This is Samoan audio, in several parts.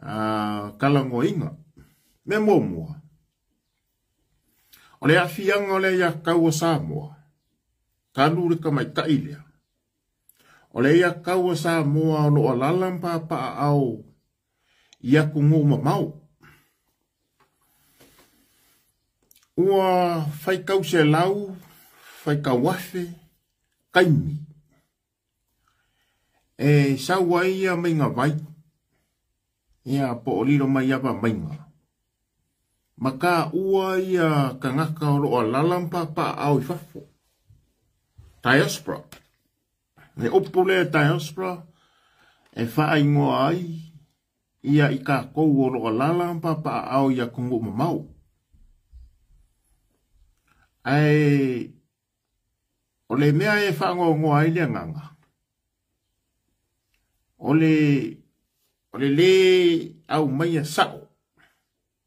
Talanoaina. Mea muamua, o le aafiaga o le aiatatau a Samoa, talu le tamaitai lea, o le aiatatau a Samoa o lo o alaala ma papaaao i atunuu mamao. Ua faitau selau, faitau afe, taimi e sau ai ia maiga vai, ia po o lilo mai ava maiga. Ma taua ia tagata o lo o alaala ma papaaao i fafo. Diaspora. Le upu lea diaspora e faaingoa ai ia i tatou o lo o alaala ma papaaao i atunuu mamao. Ae o le mea e faanoanoa ai le agaga, o le lē aumaia sa'o.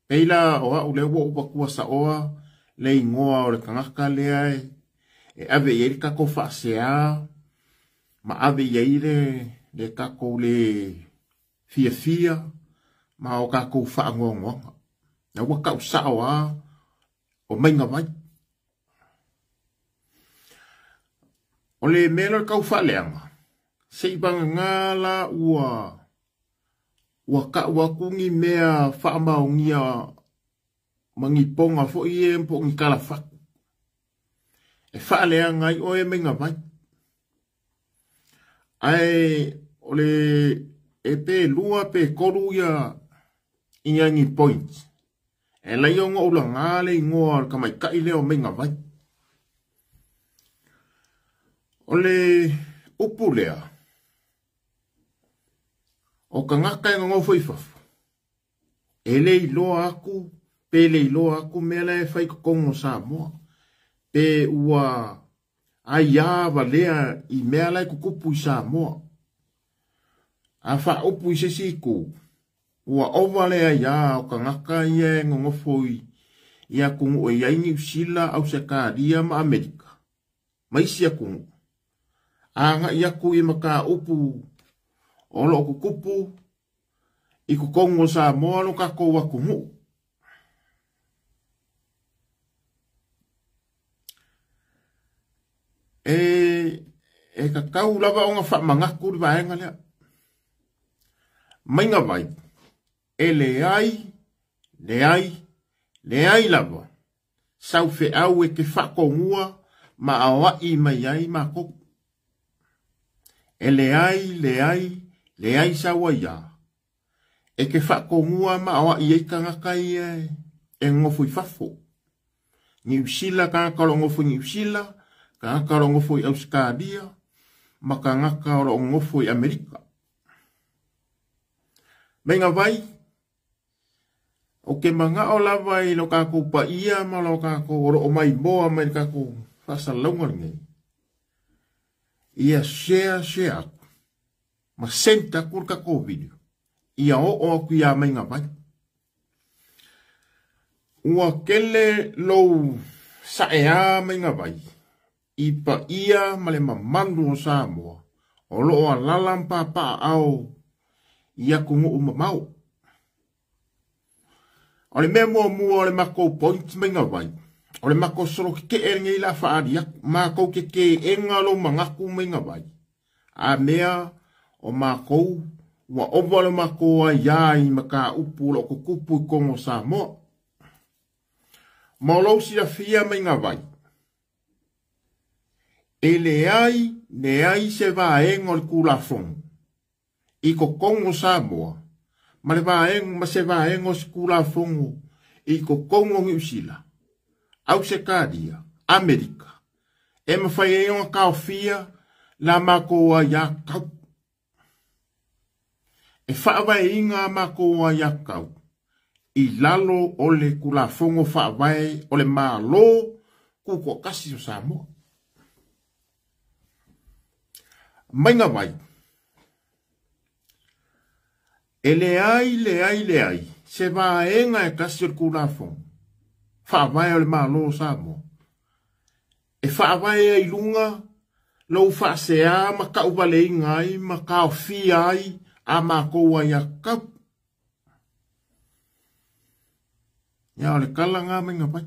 Pei la o a'u lea ua ou avatua sa'oa le igoa o le tagata lea e ave i ai le tatou faaseā ma ave i ai le tatou le fiafia ma o tatou faanoanoaga. Lea ua tau sa'o lava o maiga vai. O le mea lea o le tau faaleaga, se i vagana la ua tau atu ni mea faamaonia ma ni poga foi ia po o ni talafatu e faaleaga ai oe maiga vai. Ae o le e pe lua pe tolu ia ni points e ala ai ona ou laga le igoa o le tamaitai lea o maiga vai. O le upu lea, o tagata e nonofo i fafo, e le iloa atu pe le iloa atu mea la e fai i totonu o Samoa, pe ua aiā valea i mea la e tutupu i Samoa. A faaupu i se isi itu, ua ova le aiā o tagata ia e nonofo i atunuu e i ai Niu Sila, Ausetalia ma Amerika, ma isi atunuu. Agai atu i mataupu o lo o tutupu i totonu o Samoa lo tatou atunuu. E tatau lava ona faamanatu le vaega lea. Maiga vai, e leai, leai, leai lava sau feau e te faatonua ma aoai mai ai matou. E leai, leai, leai sau aiā e te faatonua ma aoai ai tagata ia e nonofo i fafo. Niu Sila, tagata o lo o nonofo i Niu Sila, tagata o lo o nonofo i Ausetalia, ma tagata o lo o nonofo i Amerika. Maiga vai, ou te manao lava i lo tatou paia ma lo tatou o lo o maimoa mai le tatou faasalalauga lenei, ia share, share atu ma send atu le tatou video ia oo atu ia maiga vai. Ua tele lou saeā maiga vai i paia ma le mamalu o Samoa o lo o alaala ma papaaao i atunuu mamao. O le mea muamua o le matou point maiga vai, o le matou solo tetee lenei la faaali atu, matou te teena lou manatu maiga vai. A mea o matou ua ova le matou aiā i mataupu o lo o tutupu i totonu o Samoa. Ma o lou silafia maiga vai, e leai, leai se vaega o le Tulafono i totonu o Samoa ma le vaega ma se vaega o se Tulafono i totonu o Niu Sila, Ausetalia, Amerika, e mafai ai ona taofia la matou aiatatau. E faavaeina a matou aiatatau i lalo o le Tulafono Faavae o le Malo Tutoatasi o Samoa. Maiga vai, e leai, leai, leai se vaega e tasi o le Tulafono Faavae o le Malo o Samoa e faavae ai i luga lou faasea ma tauvaleina ai ma taofia ai a matou aiatatau. Ia o le kala ngā mai ngā vai.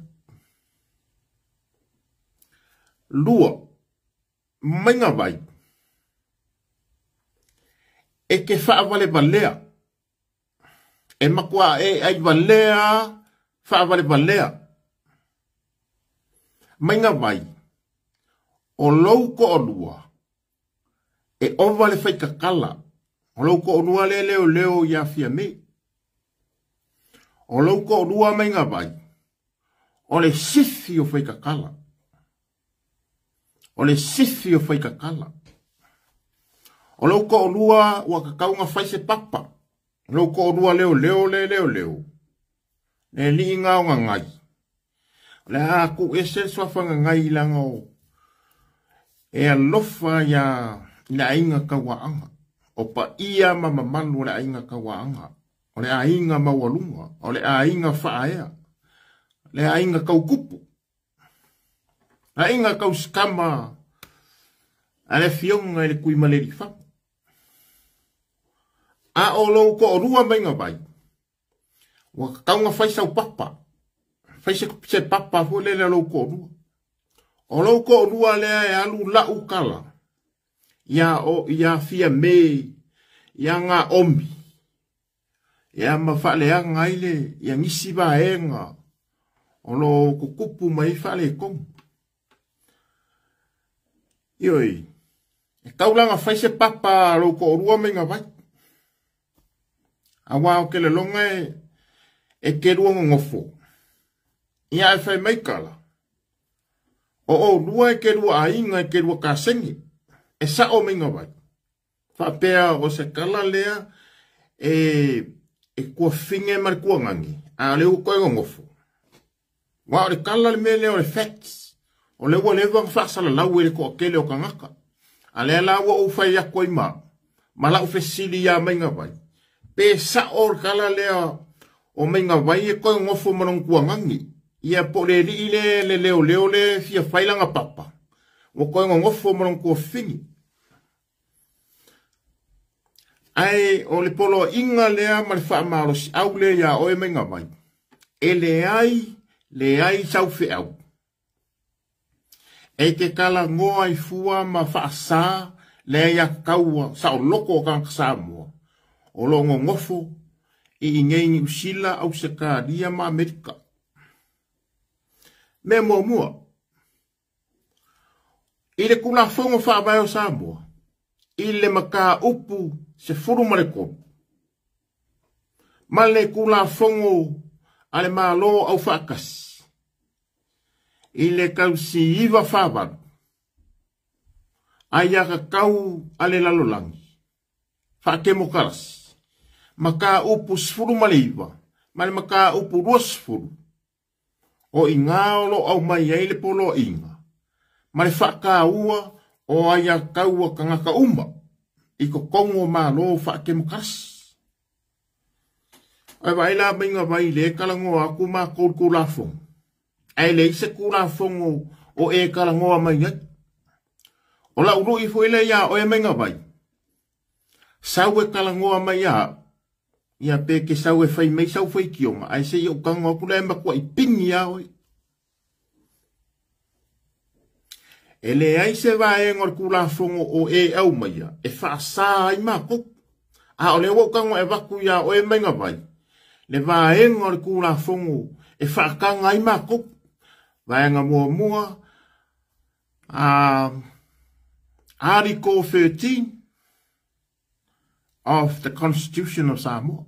Lua, mai ngā vai. E ke whaawalevalea. E makua e ai valea, whaawalevalea. Mai ngā vai. O lou ko o lua. E ova le whaikakala. O lou ko o lua le leo leo i a fia me. O lou ko o lua mai ngā vai. O le sifi o whaikakala. O le sifi o whaikakala. O lou ko o lua ua kakaunga whai se papa. O lou ko o lua leo leo le leo leo. Le li ngā o ngā ngai. O le a ku ese swafanga ngai langa o. E alofa ia le ainga kauaanga. O pa ia ma mamalu o le ainga kauaanga. O le ainga maualunga. O le ainga whaaea. Le ainga kaukupu. Ainga kauskama. A le fionga e le kui maleri whapu. A o lou ko o rua mai ngā vai. Ua kakaunga whai sau papa. Whai se papa fo le le lou ko o rua. O lou ko o rua lea e alu lau kala. Ia o ia fia me. Ia ngā omi. Ia ma whaaleanga ile. Ia ngisi vaenga. O lo kukupu mai whaale kongu. Ioi. E kaulanga whai se papa lou ko o rua mai ngā vai. A wā o ke le longa e ke rua ngongofo. Ia e whai mai kala. O o rua e ke rua ainga e ke rua kasengi. E sa o mai ngā vai. Whapea o se kala lea e kua finge ma le kua ngangi. A le u koe ngongofo. Wā o le kala le mea lea o le facts. O le ua lewa nga whaasala lau e le koa kele o kangaka. A lea la ua o whai ako i ma. Ma lau fesili ia mai ngā vai. Pe sa o le kala lea o mai ngā vai e koe ngofo manong kua ngangi. Ia po le li le le leo leo le fia whailanga papa. O koe ngofo manong kua fingi. Ai o le polo inga lea ma le whaamalosi au le ia oe mai ngā vai. E le ai sau wheau. E te kala ngoa i fua ma whaasa le ia kaua sa o loko o kanga Samoa. O lo ngongofo i ingei ni usila au se kāria ma Amerika. Me mua mua. I le kula whongo whaavae o Samoa. I le maka upu se furu ma le kolu. Ma le kula whongo a le malo au whaakasi. I le kausi iwa whāwaru. Ai a kau a le lalolangi. Whaakemo karasi. Maka upu sfuru ma le iwa. Ma le maka upu rua sfuru. O i ngā olo au mai ai le polo inga. Ma le whakaua o ai a kau a kangaka uma. I ko kongo malo whaakemo karasi. Ai vai la mainga vai le kalangoa aku mā kourkou la fongo. Ai le ise kula fongo o e kalangoa mai ai. O la uru i fuile ia o e mainga vai. Sau e kalangoa mai ia. Ia pe ke sau e whai mei sau whai kionga. Ai se i o kangoa kula e makua i pingi ia oi. E le ai se vaenga o le kula fongo o e au mai ia. E whaasa ai mākou. A o le wau kangoa e waku ia o e mainga vai. Le vaenga o le kula fongo e whaakanga ai mākou. Vaenga mua mua, Article 13 of the Constitution of Samoa.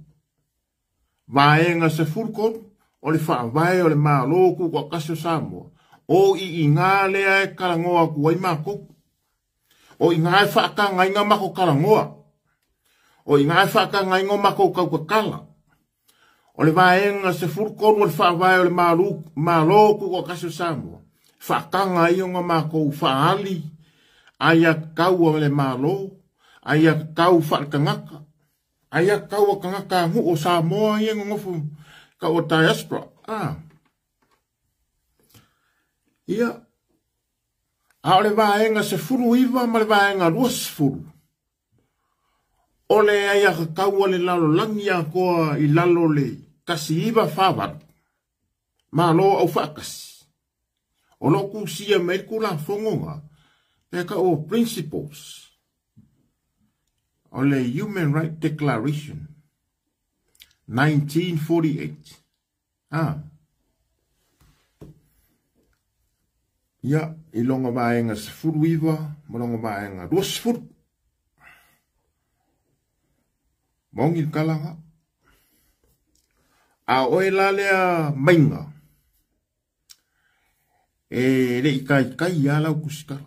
Vaenga se furukolu, o le whaavae o le mālōku kua kasi o Samoa. O i ngā lea e kalangoa kua i mākou. O i ngā e whaakanga i ngā mako kalangoa. O i ngā e whaakanga i ngā mako kaukakala. O le vaenga se furukolu o le whaavae o le mālōku kua kasi o Samoa. Whaakanga i o ngā mākou whaali. Ai a kau o le mālō. Ai a kau whaakangaka. Ai a kau a kangaka ngu o Samoa i e ngongofu ka o diaspora. Ah. Ia. A o le vaenga se furu iwa ma le vaenga rua se furu. O le ai a kau o le lalo langi a koa i lalo le kasi iwa whāwaru. Malo Aufaatasi, o lo o tusia mai le Tulafono na, pe ka o principles o le Human Rights Declaration 1948. Ah. Ia, i longa vaega 19 ma longa vaega 20. Maongi le kalaga. A oe la lea mainga, e le i kaikai a lau kusikala.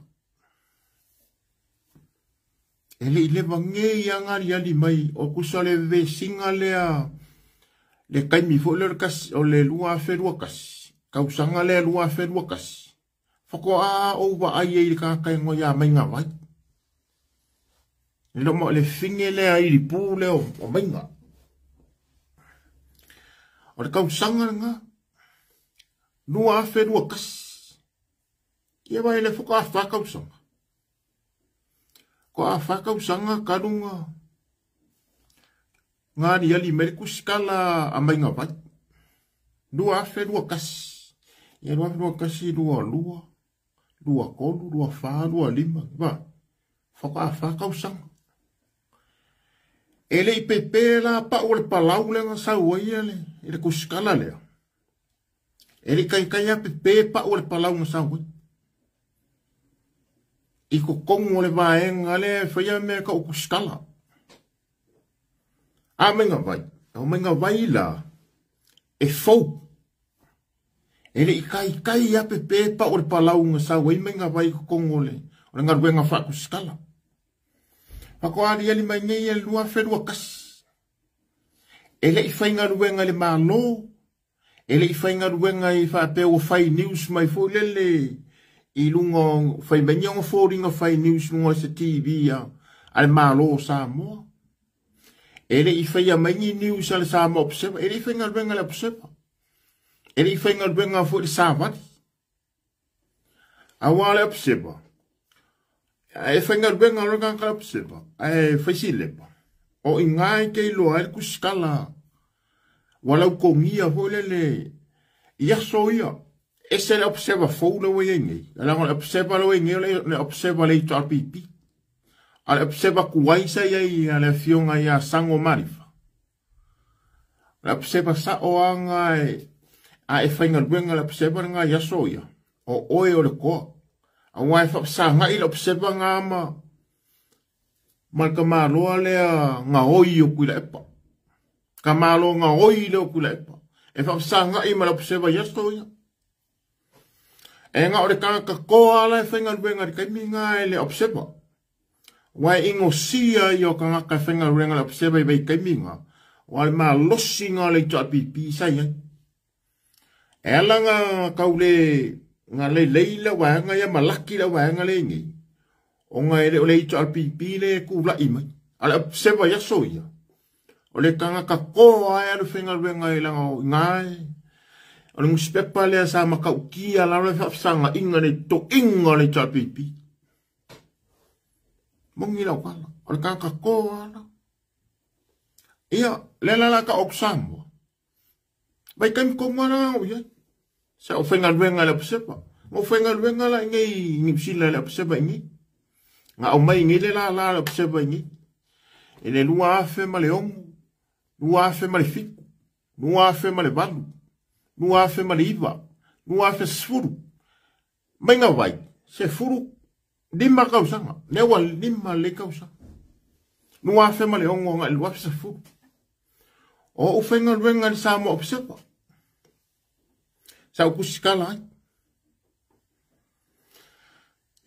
E le i leva ngei a ngari ali mai o kusa le vesinga lea le kaimi foi lea o le 2021. Kausanga lea 2021. Whako a o wa ai e i le kaka e ngoi a mainga vai. Le loma o le finge lea i lipu lea o mainga. O le kausanga nga 2021. Ia vai le whako a whakausanga. Ko a whakausanga karunga ngā riali me le kusikala a mainga vai. 2021. Ia 2021, 22, 23, 24, 25. Va. Whako a whakausanga. E le i pepe la pa o le palau le nga sau ai le i le kusikala lea. E le kai kai a pepe pa o le palau nga sau ai. I ko kongo le vaenga le whaia mea ka o kusikala. A mainga vai. O mainga vai la e fou. E le i kai kai a pepe pa o le palau nga sau ai mainga vai ko kongo le. O le ngaruenga wha kusikala. Whako ari ali mai nei e 2021. E le i whai ngaruenga le malo. E le i whai ngaruenga i whapea o whai news mai fo lele. I lunga whai mai nionga fōringa whai news lunga se TV a le malo o Samoa. E le i whai a mai ni news a le Samoa Observer. E le i whai ngaruenga le Observer. E le i whai ngaruenga fo le Savali. Awa le Observer. E whai ngaruenga lo ngā kala Observer. E whai si lepa. O i ngai kei loa e le kusikala. Walau kongia fo lele. Ia so ia. E se le Observer fou le wei nei. Alanga le Observer le wei nei le Observer le ito RPP. A le Observer kuai sa ia i le fionga ia Sango Marifa. Le Observer sa o anga e a e whai ngaruenga le Observer ngā ia so ia. O oe o le koa. A wai whapsa ngā i le Observer ngā ma ma ka maloa lea ngā oi o kui la epa. Ka maloa ngā oi le o kui la epa. E whapsa ngā i ma le Observer ia so ia. E ngā o le kangaka koa ala e whai ngaruenga le kaimi ngā e le Observer. Wai ingo sia i o kangaka e whai ngaruenga le Observer i wei kaimi ngā. Wai mā losi ngā le ito apipi sai ai. E ala ngā kaule ngā le leila wai ngā ia malaki la wai ngā le ngi. O ngā e le o le ito apipi le kula i mai. A le Observer ia so ia. O le kangaka koa e alu whai ngaruenga i langa o ngā e. O le nguspepa lea sa makaukia la le whapsanga inga le to inga le chapipi. Mongi lau kala. O le kaka koa ala. Ia, le la la ka oksamua. Vai kai mkonga la o ia. Sa o whenga luenga le Observer. O whenga luenga la ngei ngipsila le Observer ngi. Nga o mai ngi le la la le Observer ngi. E le 2006, 2007, 2008. 2009, 2010. Mainga vai, se furu lima kausanga, newa lima le kausanga. 2006 nga 2010. O u whenga luenga le Samoa Observer. Sa ukusikala ai.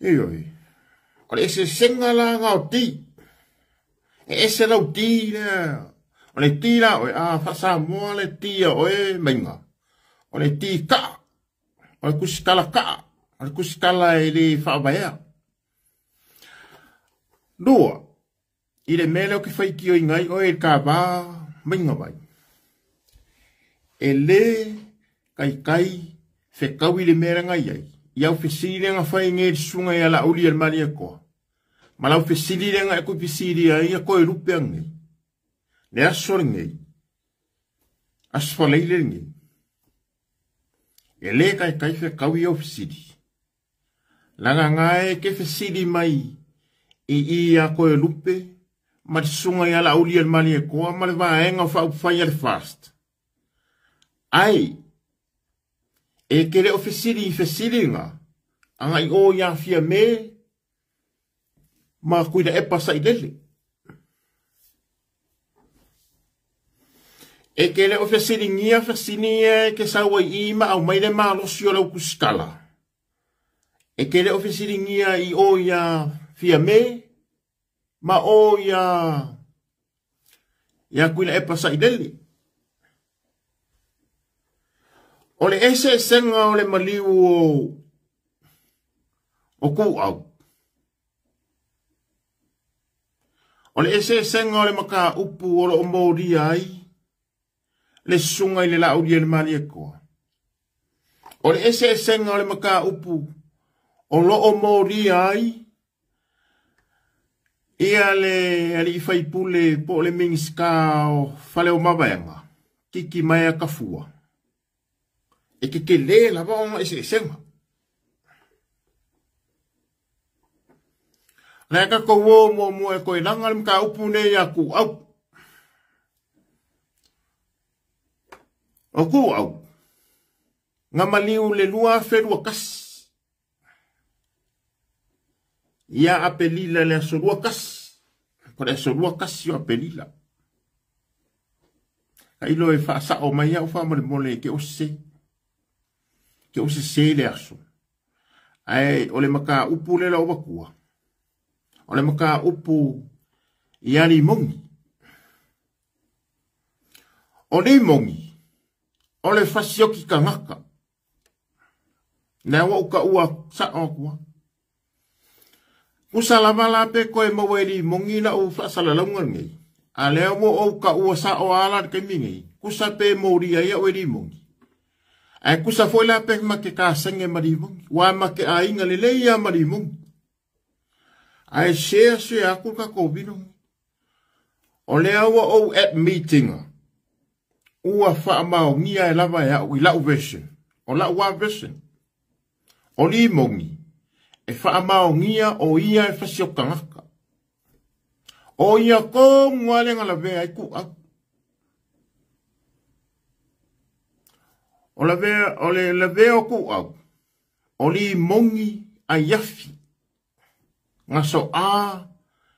Io. O le ese senga la ngā o ti. E ese lau ti lea. O le ti la oe, a wha Samoa le ti a oe mainga. O le ti ka, o le kusikala ka, o le kusikala e le whaavaea. Lua, i le mele o ki whai ki o ingai o e ka wā mainga vai. E le kai kai whekau i le mele ngai ai. I au whesiri nga whai nge sunga i ala uli el mari e koa. Ma lau whesiri nga e kui whesiri ai a koe rupe ange. Le aso nge. Asfaleile nge. E lē taetai fetaui ia o fesili. Lagaga e ke fesili mai i i ia Toelupe ma le susuga ia Laaulialemalietoa ma le vaega o faaupufai a le FAST. Ae e te le o fesili i fesiliga agai o ia Fiame ma Tuilaepa Sailele. E te le o fesiligia fesili ia e te sau ai i ma aumai le malosi o lau tusitala. E te le o fesiligia i o ia Fiame ma o ia ia Tuilaepa Sailele. O le eseesega o le maliu o Kuau. O le eseesega o le mataupu o lo o molia ai le susuga i le Laaulialemalietoa. O le eseesega o le mataupu o lo o molia ai ia le alii faipule po o le Minisita o Fale o Mavaega, Kiki Maea Tafua, e tetele lava ona eseesega. Le a tatou o muamua e toe laga le mataupu nei ia Tuuau. O Tuuau, na maliu le 2021. Ia Apelila le aso 21. Po le aso 21 o Apelila. Tailo e faasao mai au faamolemole ke o se. Ke o se se le aso. Ae o le mataupu le lau avatua. O le mataupu ia Limogi. O Limogi, o le fasioki tagata. Lea ua ou taua sao atu lava. Tusa lava la pe toe maua e Limogi lau faasalalauga lenei, a lea ua ou taua sao lava la i le taimi nei, tusa pe molia ai au e Limogi. Ae tusa foi la pe ma te kasenge ma Limogi, aua ma te aiga lelei lava ma Limogi. Ae share share atu le tatou video lenei. O lea ua ou admit-ina, ua faamaonia e lava e au i lau version, o lau lava version. O Limogi, e faamaonia o ia e fasi o tagata. O ia tonu lava le na lavea ai Tuuau. O lavea, o le lavea o Tuuau, o Limogi aiafi, na soa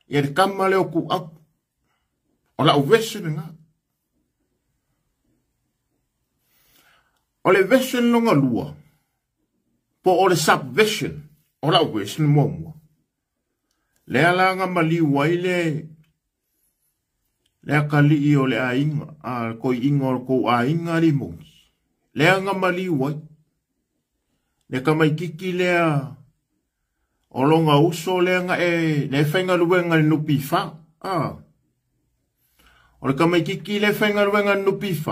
ia le tama lea o Tuuau. O lau version lena. O le version lona lua, po o le subversion o lau version muamua. Lea la na maliu ai le le akalii o le aiga, a le toeaina o le tou aiga Limogi. Lea na maliu ai le tamaititi lea o lona uso lea na e le faigaluega i le NPF. Ah. O le tamaititi lea faigaluega i le NPF,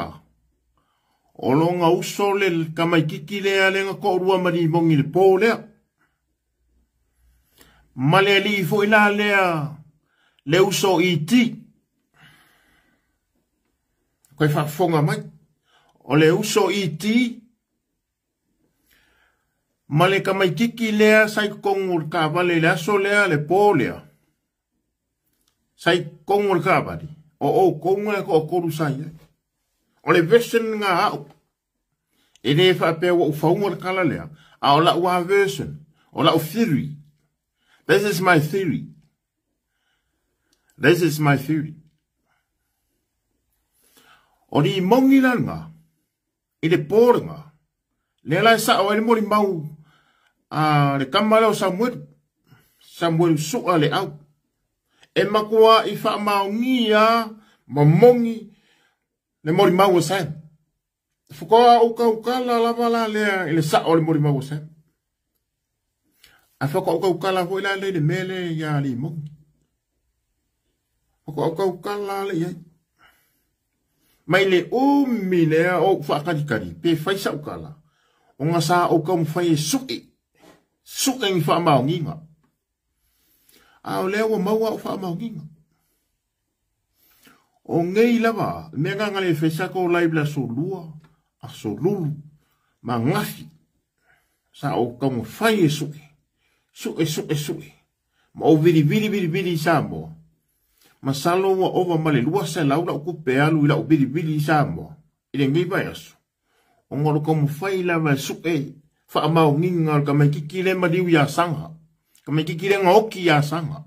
o lona uso le tamaititi lea lea na toalua ma Limogi i le po lea. Ma le alii foi la lea le uso ET. Koe faafofoga mai. O le uso ET ma le tamaititi lea sa i totonu o le taavale i le aso lea, le po lea. Sa i totonu o le taavale, o outou na e toatolu sa i ai. O le version lena a au. E le faapea ua ou fauga le tala lea, a o lau lava version, o lau theory. This is my theory. This is my theory. O Limogi la lena, i le po lena, lea la e sao ai le molimau a le tama lea o Samuelu, Samuelu Sua Leau. E matua i faamaonia ma moni le molimau a Sam. Faatoa ou tautala lava la lea i le sao o le molimau a Sam. Ae faatoa ou tautala foi la lea i le mea lea ia Limogi. Faatoa ou tautala lea i ai. Mai le umi lea o ou faatalitali pe fai sau tala, ona sa ou taumafai e sue, sue ni faamaoniga. A o lea ua maua au faamaoniga. O nei lava, le mea lena na le fai sa tou live le aso lua, aso lulu, Ma gafi sa ou taumafai e sue, sue, sue, sue, ma ou vilivili, vilivili i Samoa. Masalo ua ova ma le 200 lau tupe alu i lau vilivili i Samoa i lenei vaiaso, ona o le taumafai lava e sue faamaoniga o le tamaitiiti lea e maliu ia Saga, tamaitiiti lea na oti ia Saga,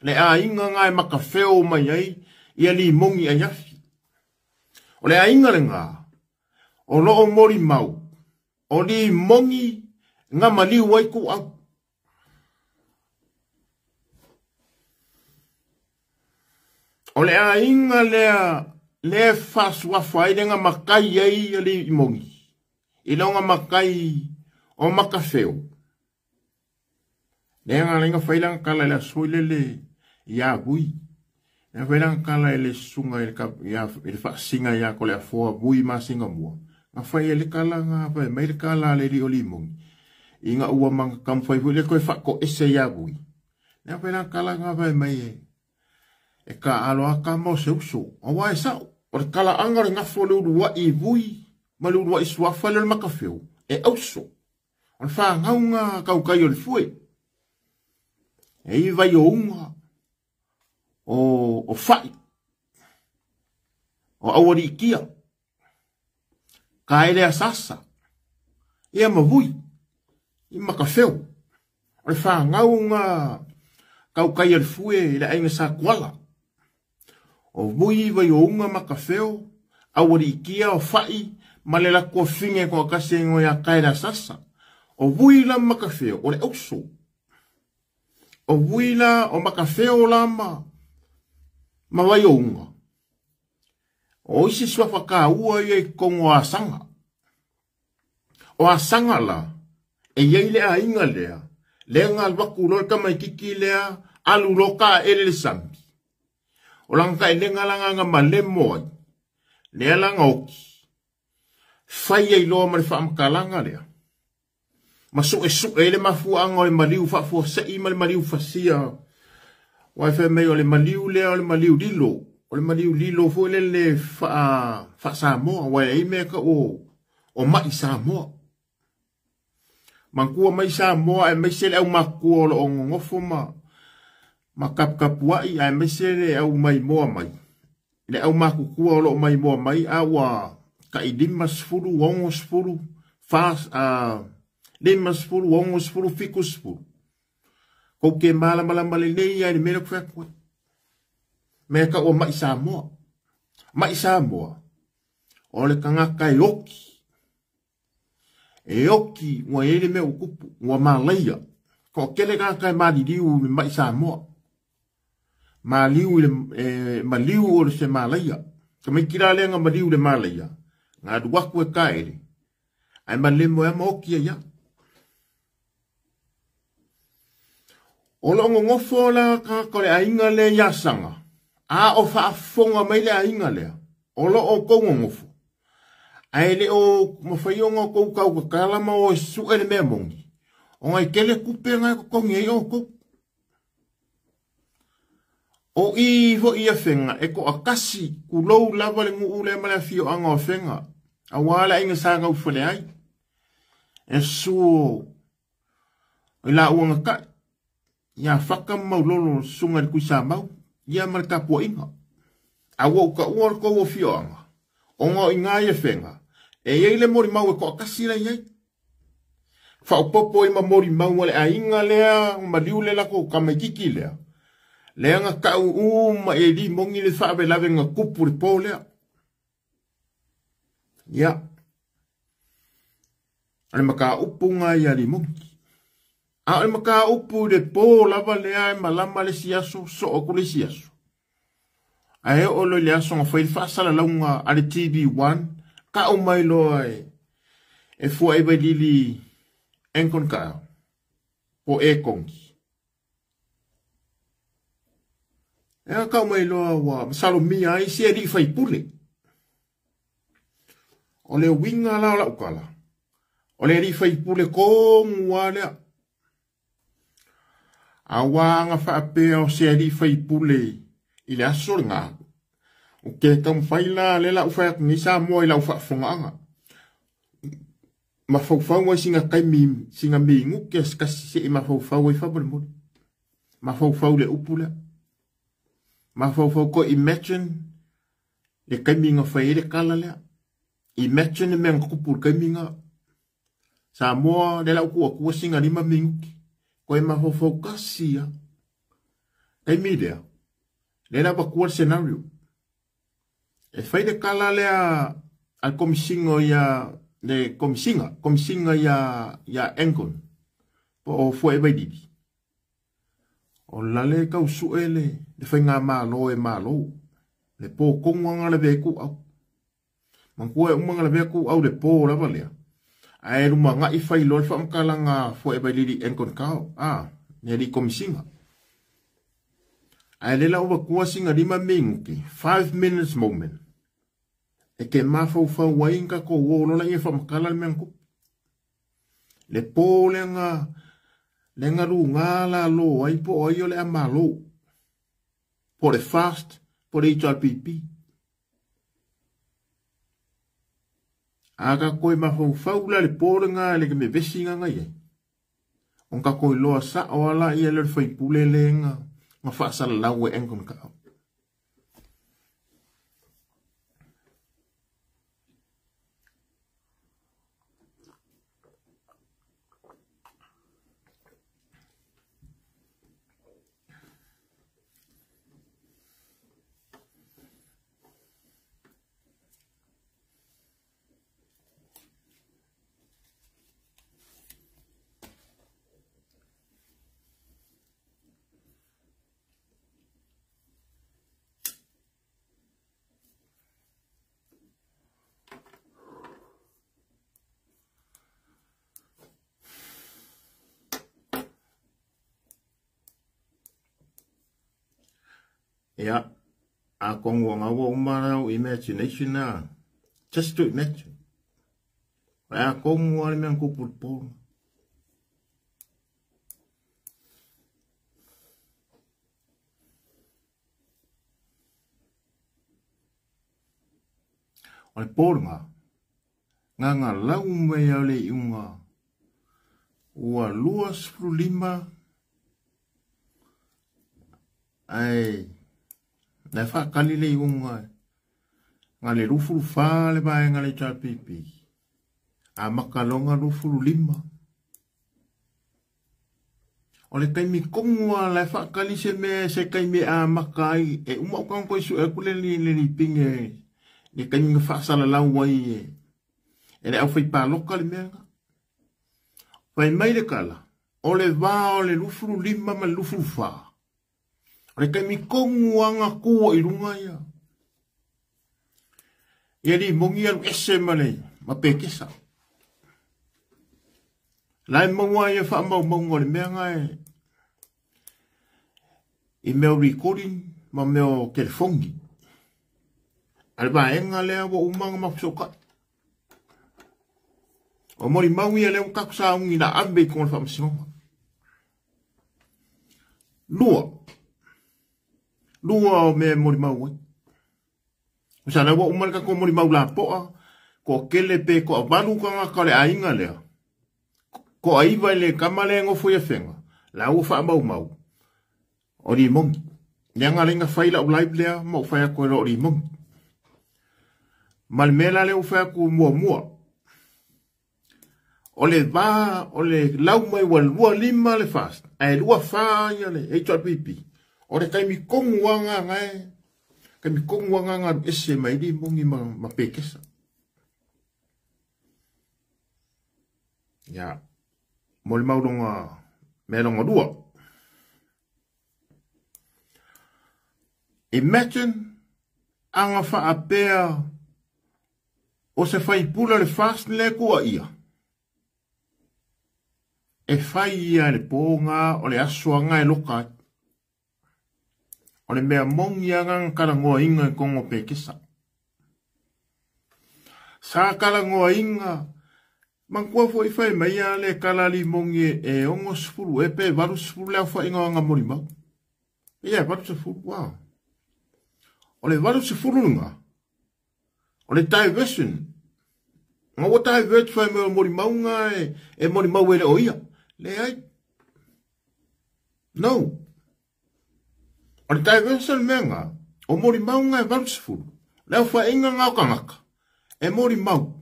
le aiga na e matafeo mai ai ia limoni aiafi. O le aiga lena o lo o molimau o limoni na maliu ai tuau. O le aiga lea le faasuafa ai le matai ai limoni i lona matai o makafeo. Lea nga lenga fai langa kala le aso i lele ia vui. Lea fai langa kala i le susuga i le i le faasinga ia ko le afoa vui ma singa mua. Nga fai e le kala nga fai mai le kala le li o limoni. I nga ua manga kamfai fui le koe whako ese ia vui. Lea fai langa kala nga fai mai e. E ka alo aka mo se uso. Awa e sao. O le kala anga le ngafo le ulua i vui. Ma le ulua i suafa le makawheo. E auso. O le whangaunga kaukai o le fue. E i vai o unga. O whai. O awarikia. Ka ele asasa. Ia ma vui. I makawheo. O le whangaunga kaukai o le fue i le ainga sa kuala. O vui vai o unga makawheo. Awarikia o whai. Ma le lako finge ko akase ngo ya kaela sasa. O vui la makawheo. O le auso. O vui la o makawheo la ma vai o unga. O isi sua whakaua ia i kongo a sanga. O a sanga la, e iei le a inga lea, lea ngā waku loa tamaitiki lea, alu loka ele le sami. O langa ka ele ngā langa ngā malemo ai, lea langa oki. Whai ai loa ma le whaamakalanga lea. Ma sue sue le mafuanga o le maliu whaafua sei ma le maliu fasia. Wai whai mei o le maliu lea o le maliu lilo. O le maliu lilo fo le le wha Samoa. Wai ei mea ka o mai Samoa. Mangkua mai Samoa e mai sele au makua o lo o ngongofo ma kapkapuai e mai sele au mai moa mai. Le au makukua o lo o mai moa mai a ua ka i 50, 60, 50, 60, 70. Ko ke malamalama le nei ai le mea ku whakua. Mea ka o mai Samoa. Mai Samoa. O le kangaka e oki. E oki ua ele mea ukupu, ua malaia. Ko kele kangaka e maliliu i mai Samoa. Maliu i le, maliu o le se malaia. Ka mai kira lenga maliu le malaia. Ngā duaku e kaere. Ai malemo e ama oki e ia. O lo ngongofo la ka le ainga le iasanga. A o whaafonga mai le ainga lea. O lo o kou ngongofo. Ai le o mawhaionga o kou kau ka kalama o e sue le mea mongi. O ngai kele kupe ngai kokongi ei o kou. O i fo i a whenga e ko akasi kulou lava le nguu le ma le whio anga o whenga. A wala inga sanga ufale ai. E suo i la uanga kai. Ia whaka maulolo sunga le kuisa mau. Ia ma le kapua inga. A wau ka ua le kou o whio anga. O ngā i ngā i a whenga. E iei le mori mau e ko akasi la iei. Whaopopo i ma mori mau le ainga lea, maliu le lako kamaikiki lea. Lea ngā kau uma e li mongi le whawe lawe ngā kupu le pō lea. Ia. Ale maka upu ngā ia li mongi. A ole maka upu le pō lava lea e malama le siaso, so o kule siaso. A e olo le aso ngā whai whaasala launga a le TV1, ka o mai loa e fua e vai lili enkon kao, po e kongi. E a kau mai loa ua masalomia ai se li whai pule. O le winga la o la ukala. O le li whai pule kongu a lea. A wanga whaapea o se li whai pule i le aso le ngā. O ke kau whai la le la uwhai atu ni Samoa i la uwha whonga anga. Mafaufau ai sina taimi, sina minute se tasi seʻi mafaufau ai faamolemole. Mafaufau i le upu lea. Mafaufau ko imagine le taimi na fai ai le tala lea. Imagine le mea na tupu i le taimi na. Samoa lea la ou tuu atua sina 5 minute. Koe mafaufau tasi lava. Taimi lea, lea la avatua le scenario. E fai le tala lea a le Komesina ia le Komesina, Komesina ia ia Angon po o Fuaevailili. O la le tau sue le le faigamalo e malo le po tonu lava na lavea ai tuuau. Manatua e uma na lavea tuuau le po lava lea, ae lumanai fai loa le faamatalaga a Fuaevailili Angon Kao, a, le alii Komesina. Ae lea la ua avatua sina 5 minute, 5 minutes moment, e te mafaufau ai na tatou o loa laia e faamatala le mea na tupu. Le po lea na lea na luga lalo ai po o ai o le a malo, po o le FAST po o le HRPP. A tatou e mafaufau la i le po lena i le vevesi lena na i ai, ona tatou iloa sao lava laia lea o le faipule lea na faasalalau e Anton Kao. Ia, atonu o na ua uma lau imagination na, just to imagine. O le a tonu lava le mea na tupu i le po lena. O le po lena, na na lau mai lava le iuga ua 25 ae na e faatali le iuga na le 24 le vaega a le HRPP, amata loa ona 25. O le taimi tonu lava la e faatali se mea se taimi e amata ai, e uma ou tago toe sue atu le lipine le taimi na faasalalau ai e le aufaipaloka le mea lena. Fai mai le tala, o le va o le 25 ma le 24, o le taimi tonu lava na tu ai i luga ia ia limoni alu ese ma le ma pekesa. La e maua ai faamaumauga o le mea na e i mea o recording ma mea o telefoni. A le vaega lea ua uma ona mafesootai. O molimau ia lea ua tatou sauni na ave i totonu o le faamasinoga. Lua, lua o mea e molimau ai. O sa lea ua uma le tatou molimau lapoa, toatele pe toavalu tagata o le aiga lea, toaiva i le tama lea e nofo i Afega, la ua faamaumau, o limoni. Leaga lea na fai lau live lea ma ou fai atu e lo o limoni. Ma le mea la lea ua fai atu muamua, o le va o le lau mai ua 25 le FAST, ae 24 ia le HRPP, o le taimi tonu lava na e, taimi tonu lava na alu ese mai ai limoni ma pekesa. Ia, mo le mauloga mea longa lua. Imagine aga faapea o se faipule o le FAST lea e tuuaia, e fai ia e le po na o le aso aga e loka ai. O le mea moni aga na talanoaina i totonu o pekesa. Sa talanoaina, manatua foi fai mai a le tala limoni e 60 e pe 80 le aofaiga o aga molimau. Ia e 80, wow. O le 80 lena, o le diversion. Nga ua divert fai mai o molimauga e molimau e le o ia. Leai. No. O le diversion mea nga, o molimauga e 80. Le aofaiga nga o tagata e molimau.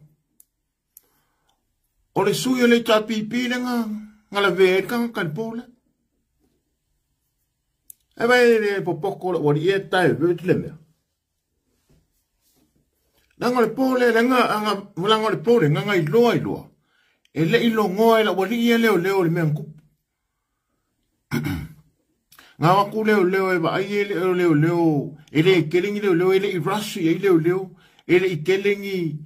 O le sui o le HRPP le nga lavea ai le tagata i le po lea. E vai le popoko le ua e divert le mea. Langa o le po lea, langa o le po lea, nga iloa iloa. E le ilogoa e la ua e leo leo le mea nkupu. Ngā waku leo leo e vaai e leo leo leo e le kelengi leo leo e le i rush e leo leo e le i kelengi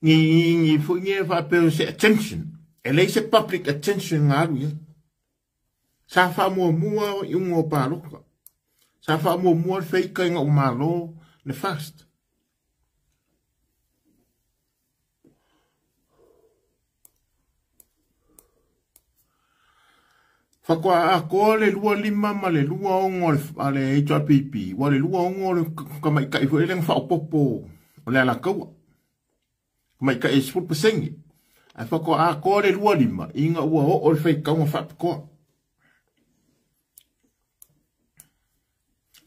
ni ni foi ni fa pe se attention e le se public attention ngā alu ia. Sa wha mua mua i ungo pāloka. Sa wha mua mua le whaika i ngā umalo le fast. Whakoa a koa le 25 ma le 26 a le HRPP. Wa le 26 le kamaikai fo ele whaopopo o le alakaua. Kamaikai e 10%. Ai whakoa a koa le 25 inga ua o o le whaikaunga whapikoa.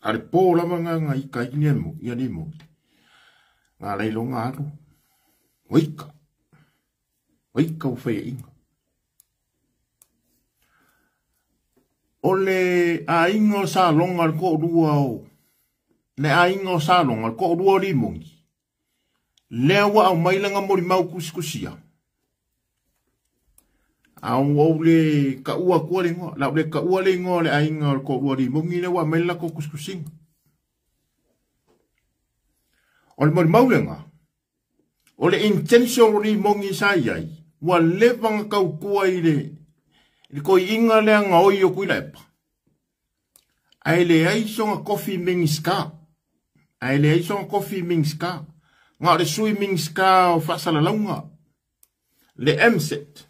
A le pō lava ngā ngā ika i nemo, ia nemo. Ngā leilo ngā alu. Oika. Oika o whaia inga. O le a inga o sa longa le ko rua o. Le a inga o sa longa le ko rua o limongi. Lea ua au mai langa mori mau kusikusia. A o le ka ua kua le ngoa. La o le ka ua le ngoa le a inga o le ko rua limongi le ua mai la ko kusikusinga. O le mori mau lenga. O le intention o limongi sa iai. Ua leva nga kau kua i le le koi inga lea nga oi o kui lepa. Ai le ai songa kofi mingska. Ai le ai songa kofi mingska. Nga le sui mingska o fasala launga. Le MSET.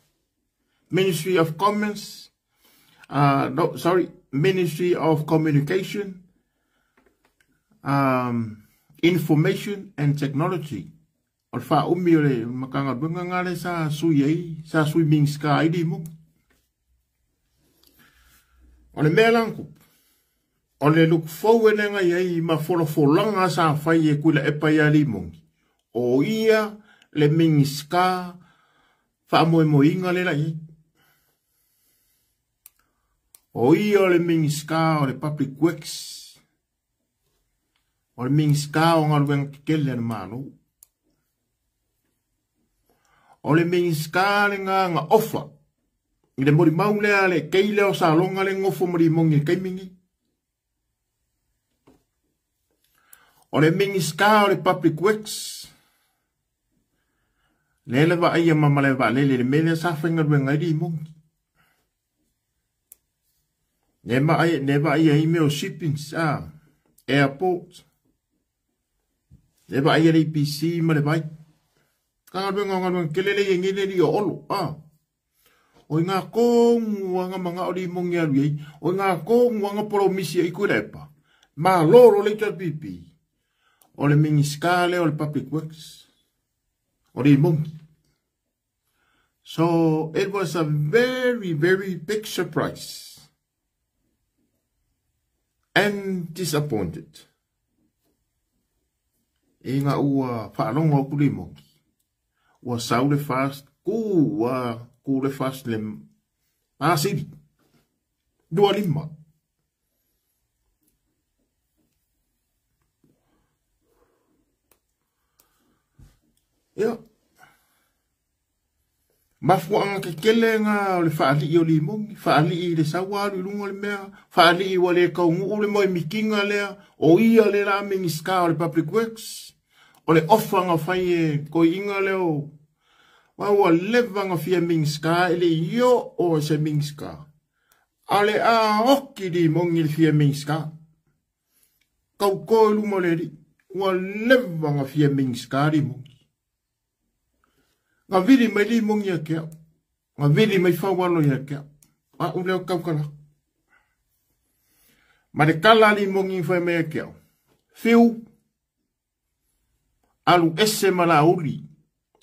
Ministry of Commerce. No, sorry. Ministry of Communication. Information and Technology. O le wha umi o le makanga bunga nga le sa sui ai, sa sui mingska ai di mo. O le mea langu, o le look forward nga iai ma folofolanga sa whai e kuila epa ia limongi. O ia le mingiska wha moe moinga le lai. O ia o le mingiska o le public works. O le mingiska o ngā luenga kekele ane malo. O le mingiska le ngā ngā ofa. I le mori mau lea le keile o sa longa le ngofo mori mongi kaimingi. O le mingiska o le public works. Le le va ia mama le va le le mele sa whenga luenga i mongi. Ne ma ai ne va ia i meo shipping sa airport. Ne va ia le IPC ma le vai. Ka luenga nga luenga kelele i ngile li o olo. Ah. O ngā kōngu anga manga o limongi alu ei. O ngā kōngu anga poromisi i kurepa. Ma loro le HRPP. O le mingiskale o le public works. O limongi. So it was a very, very big surprise. And disappointed. E ngā ua whaalonga o kulimongi. Ua saule fast. Ku ua kule fast le asiri. 25. Ia. Mafuanga ke kele ngā o le whaali o limongi, whaali i le sawaru i lunga le mea, whaali i wale kaungu le moi mikinga lea, o ia le la mingiska o le public works, o le ofa ngā whai e koi inga leo, wa ua leva ngā fia mingiska, ele io o se mingiska. A le a oki limongi le fia mingiska. Kau koe luma le ri, ua leva ngā fia mingiska limongi. Ngā viri mai limongi a kea. Ngā viri mai whawalo ia kea. A uleo kaukala. Ma le kala limongi whai mea kea. Whiu. Alu ese ma la uli.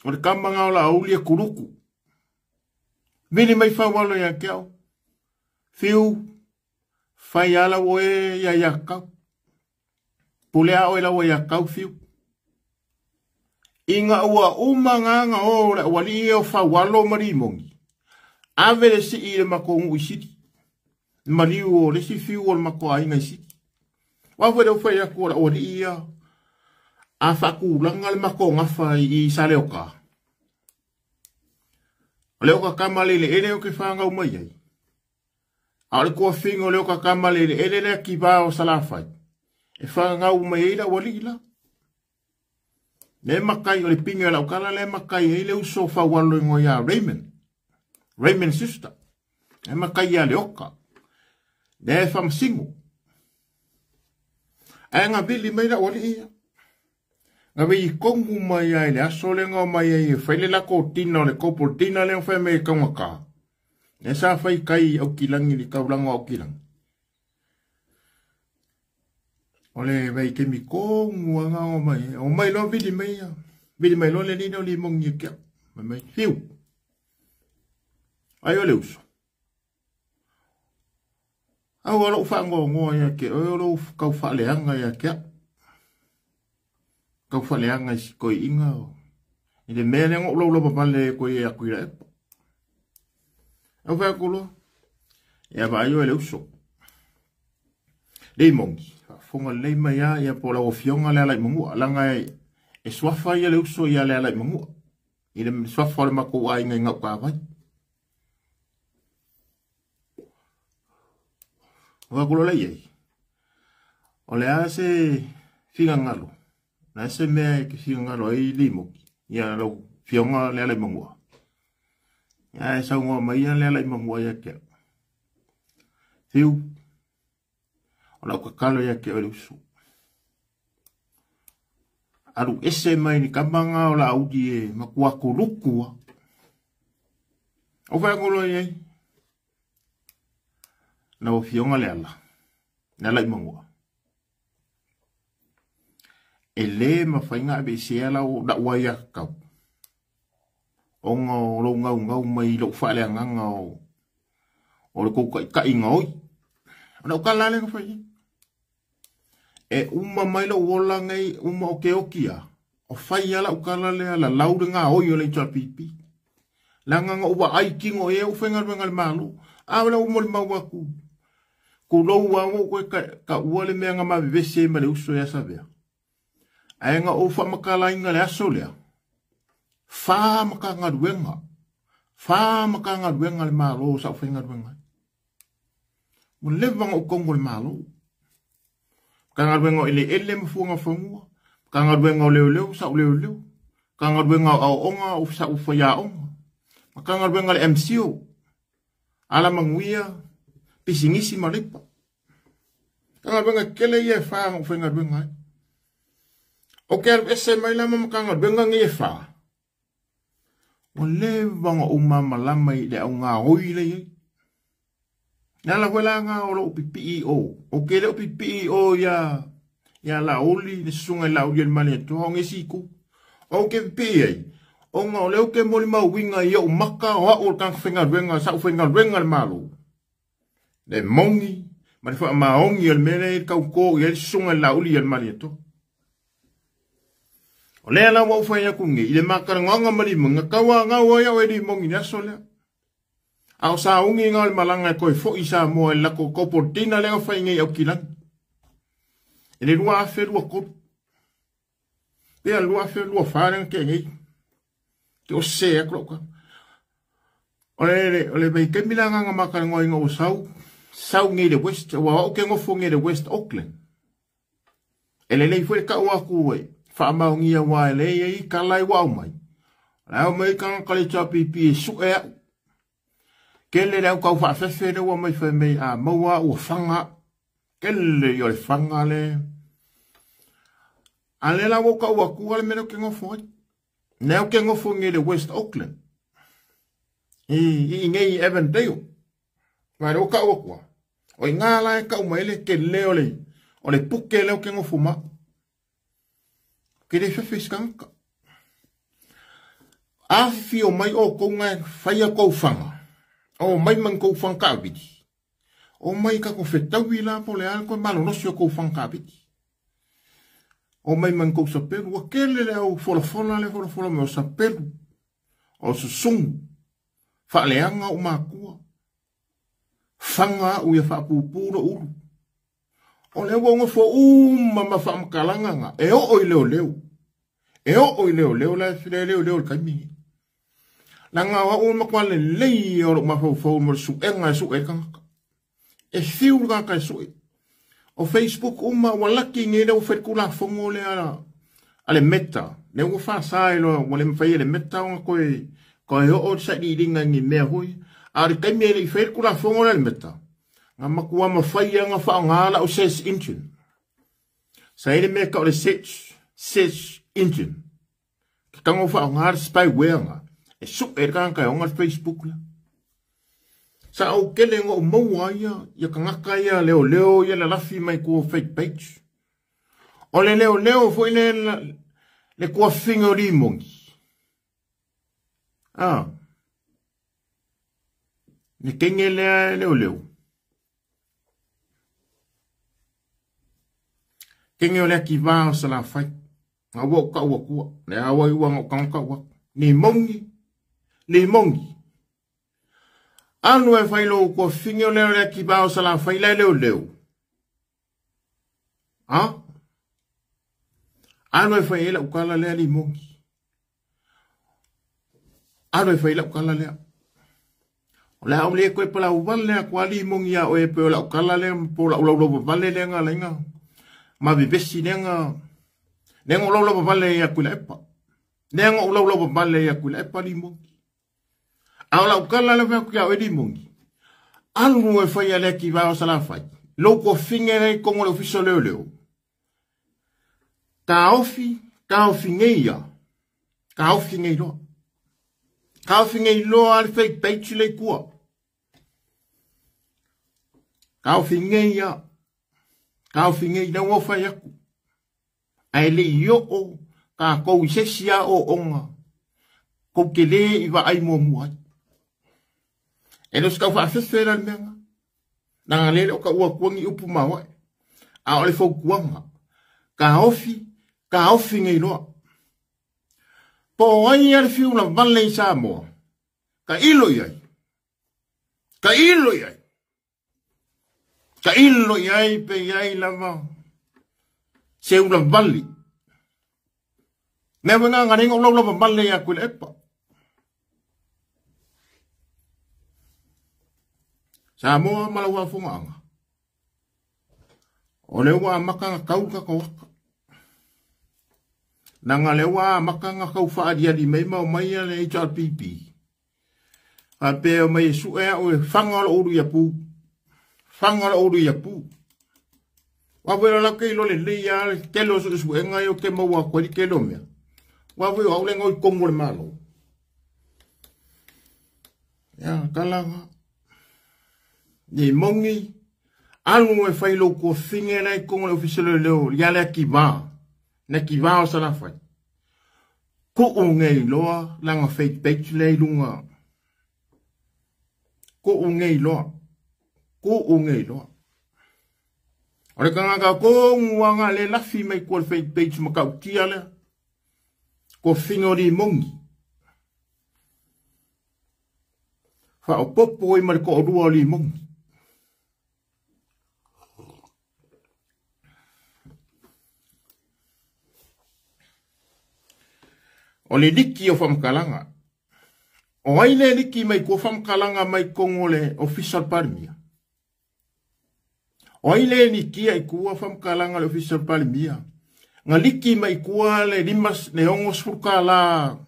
O le kama nga o la auli e kuluku. Vili mai faualo ia ke au. Fiu, fai ala oe ia ia kau. Pule a oe lau ia kau fiu. Inga ua uma nganga o le wali e o faualo marimongi. Ave le si i le makongu i siti. Maliu o le si fiu o le mako ainga i siti. Wawe le ufai aku o la wali ia. A whakulanga le mako ngafa i sale o ka. O leo ka kama lele ele o ke whangau mai ai. A o le kua fingo leo ka kama lele ele lea ki vā o salafai. E whangau mai ai la wali la. Le makai o le pinga lau kala le makai e le uso faualo ingo ia Raymond. Raymond sister. Le makai ia le oka. Le whamsingo. Ae ngā vili mai la wali ia. Ngā vei kongu mai ai le aso le ngā mai ai e whaile lako tina o le kopo tina le whai me kaunga ka. Le sa whai kai au kilangi li kaulanga au kilangi. O le vei ke mi kongu a ngā o mai. O mai loa vili mai ia. Vili mai loa le nina o li mongi e kia. Mai mai fiu. Ai o le uso. Au o lou whaangoa ia ke. O lou kau whaaleanga ia kia. Kau whaaleanga i sikoi inga o. I le mea le ngō lau papale koe e aku ira epa. Au whea kuloa. Ia va ai o le uso. Le mongi. Fonga le mai ia ia po lau fionga le ala i mangua. Langa e swafa ia le uso ia le ala i mangua. I le swafa o le mako ai ngai ngau ka vai. O ka le iei. O le a se finga ngalo. Na se mea ke finga ngalo ai limoki. Ia lau fionga le ala i mangua. Ia e saungoa mai ia le ala i mangua ia kia. Fiu. O lau kakalo ia ke o le usu. Alu ese mai ni kamanga o la audi e makua kulukua. O whea ngolo iei. Na o fionga le ala. Le ala i mangua. E le mawhainga abe se ala o da wai a kau. O ngā o lau ngau ngau mai lau whaale nganga o le kouka i kai ngoi. O lau kala le ngawhai. E uma mai lau ola ngai uma o ke okia. O whai ala o kala le ala lau le ngā oi o le tua pipi. La nganga uwa ai kingo e u whenga le malu. A wala umo le mau aku. Ku lou a ngo koe ka ua le mea ngā mawewese ma le uso ia sawea. Ae ngā o whamakala inga le aso lea. Wha maka ngā ruenga. Wha maka ngā ruenga le malo sa u whenga ruenga. Mo lewa ngā ukongo le malo. Ka ngā ruenga o ele ele mafuanga whangua. Ka ngā ruenga o leo leo sa u leo leo. Ka ngā ruenga o aonga o sa u whaia onga. Ka ngā ruenga le MCO. Ala manguia pisingisi malipa. Ka ngā ruenga kele ia e wha ngā whenga ruenga ai. O ke alu ese mai lama ma ka ngā ruenga ngi e wha. O lewa ngā umama lama i le au ngā oi le iei. Nā la wela ngā o lo upipi o. O ke le upipi o ia la oli, le sunga la oli el mani e toa o ngesi ku. O ke pipi ai. O ngā o leo ke moli mau winga i o maka o hao o kang whenga ruenga, sa u whenga ruenga le malo. Le mongi, ma le wha maongi o le mele i kau kō i el sunga la oli el mani e toa. O lea la wau whai aku nge, i le makara nganga marima, ngā kaua ngā ua iau e li mongi ni aso lea. A o sa ungi ngā le malanga e koe fo i sa moa e lako kopo tina lea whai ngei au kilangi. E le lua awhe lua koru. Pea lua awhe lua wharenga ke ngei. Te o se a kloka. O le vei kemila nganga makara ngoi ngā o sau, sau ngei le West, wa o ke ngofo ngei le West Auckland. E le lei fwe le kau aku e. Whaamaungia wā e lei ei ka lai wau mai. Lau mai kanga kale tua pipi e su e au. Kele le au kau whaafefe le ua mai whai mei a maua ua whanga. Kele i o le whanga le. A le lau au kau aku ale mele o ke ngofo ai. Neo ke ngofo nge le West Auckland. I ngei Avondale. Mai o kau akua. O i ngā lai kau mai le ke leo le. O le puke leo ke ngofo ma. Ke le fefe skanga. Afifio mai outou na faia kou faga, omai ma ni kou faga taavili, omai tatou fetaui la po o le a le toe malolosi o kou faga taavili. Omai ma ni kou sapelu, ua tele le au folafola lea e folafola mai o sapelu, o susugu, faaleaga ou matua, faga au ia faapupu lou ulu. O lea ua ou nofo uma ma faamatalaga na, e oo i leoleo. E oo i leoleo la e leoleo i le taimi lenei. Leaga o au e matua lelei ia o lou mafaufau mo le suega e sue ai le tagata. E fiu le tagata e sue. O Facebook uma ua laki nei lea ua fai le Tulafono lea a le Meta, lea ua faasa ai loa ua le mafai e le Meta ona toe toe oo le sailiiliga i ni mea foi. A o le taimi e le i faia le Tulafono lea a le Meta, na matua mafai lava ona faaaoga lau search engine. Sa i ai le mea e tau o le search, search engine. E tago faaaoga le spyware na e sue ai le tagata e ona le Facebook lea. Sa ou tele ina ou maua ai ia tagata ia leoleo ia lalafi mai tua o fake page. O le leoleo foi le le tuafafine o Limoni. Ah. Le teine lea e leoleo. Teine o le ativā o Salafai. Na ua ou tau atua. Le a ua iua na ou tago tau atu. Limoni, Limoni. Alu e fai lou tuafafine o lea o le ativā o Salafai la e leoleo. A? Alu e fai ai lau tala lea Limoni. Alu e fai lau tala lea. O le a ou le toe palauvale atu a Limoni iā oe pei o lau tala lea po o lau laulauvavale lea na ala ai na ma vevesi lea na lea na ou laulauvavale ai ia Tuilaepa. Lea na ou laulauvavale ai ia Tuilaepa Limoni. A o lau tala lea fai atu ia oe Limoni, alu e fai ia le ativā o Salafai, lou tuafafine lea i totonu o le Ofisa o Leoleo, taofi, taofi nei ia, taofi nei loa. Taofi nei loa le fake page lea i tua. Taofi nei ia, taofi nei, lea ua fai atu. Ae le i oo tatou i se isi aoaoga tou te le i vaai muamua ai. E le o se tau faafefe la le mea lena. Leaga lea e le o taua atua ni upu maoae. A o le fautuaga, taofi, taofi nei loa. Po o ai lava le fiu lavale i Samoa, tailo i ai. Tailo i ai. Tailo i ai pe i ai lava se ula vali. Mea foi nga nga o lau lava vale ia Tuilaepa. Samoa ma lau afogaaga. O lea ua amata na tau tatou aka. Leaga lea ua amata na tau faaliali mai ma omai le HRPP. Faapea omai e sue au e faga lou ulu ia pu. Faga lou ulu ia pu. Aua foi la ke iloa lelei lava le tele o suesuega ia ou te maua atu ai le tele o mea. Aua foi o au le igoa i totonu o le Malo. Ia, tala na. Nei moni, alu e fai lou tuafafine la i totonu o le Ofisa o Leoleo ia le ativā, le ativā o Salafai. Tuu nei loa lana fake page lea i luga. Tuu nei loa. Tuu nei loa. O le tagata tonu lava na le lafi mai tua le fake page matautia lea. Tuafafine o Limoni. Faaopoopo ai ma le toalua o Limoni. O le liki o faamatalaga. O ai le liki mai tua faamatalaga mai totonu o le Ofisa o le Palemia? O ai le likia i tua faamatalaga o le Ofisa o le Palemia? Na liki mai tua le lima, le $60,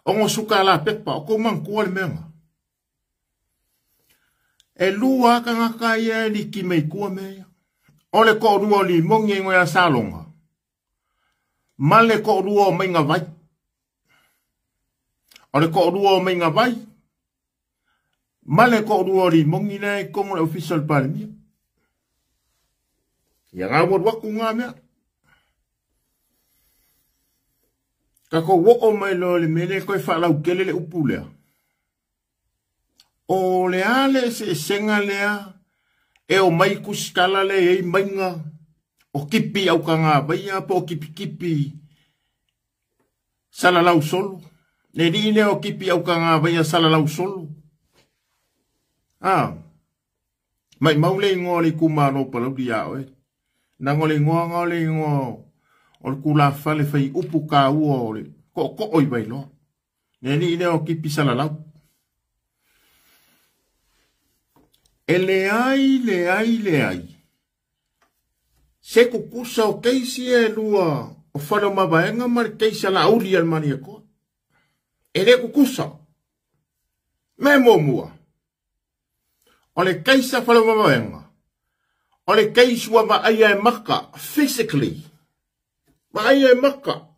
$60 pepa, o kou manatua le mea na. E lua lava tagata ia e liki mai tua mea ia. O le toalua o Limoni e igoa ia Saloga, ma le toalua o Maigavai. O le toalua o Maigavai ma le toalua o Limoni lea i totonu o le Ofisa o le Palemia. Ia gau alu atu ngā mea. Tatou oo mai loa i le mea lea e toe faalautele le upu lea. O le a le eseesega lea e omai tusitala lea e i ai maiga o tipi aukagavaia po o tipitipi salalau solo. Le alii lea o tipi aukagavaia salalau solo. A, maimau le igoa o le itumalo o Palauli ia oe. Leaga o le igoa na o le igoa o le tulafale fai upu taua o le tootoo i Vailoa. Le alii lea o tipi salalau. E leai, leai, leai. Se tutusa o keisi ia e lua o Faleomavaega ma le keisi a Laauli a le Malietoa. E le tutusa. Mea muamua, o le keisi a Faleomavaega, o le keisi ua vaaia e maka, physically. Vaaia e maka.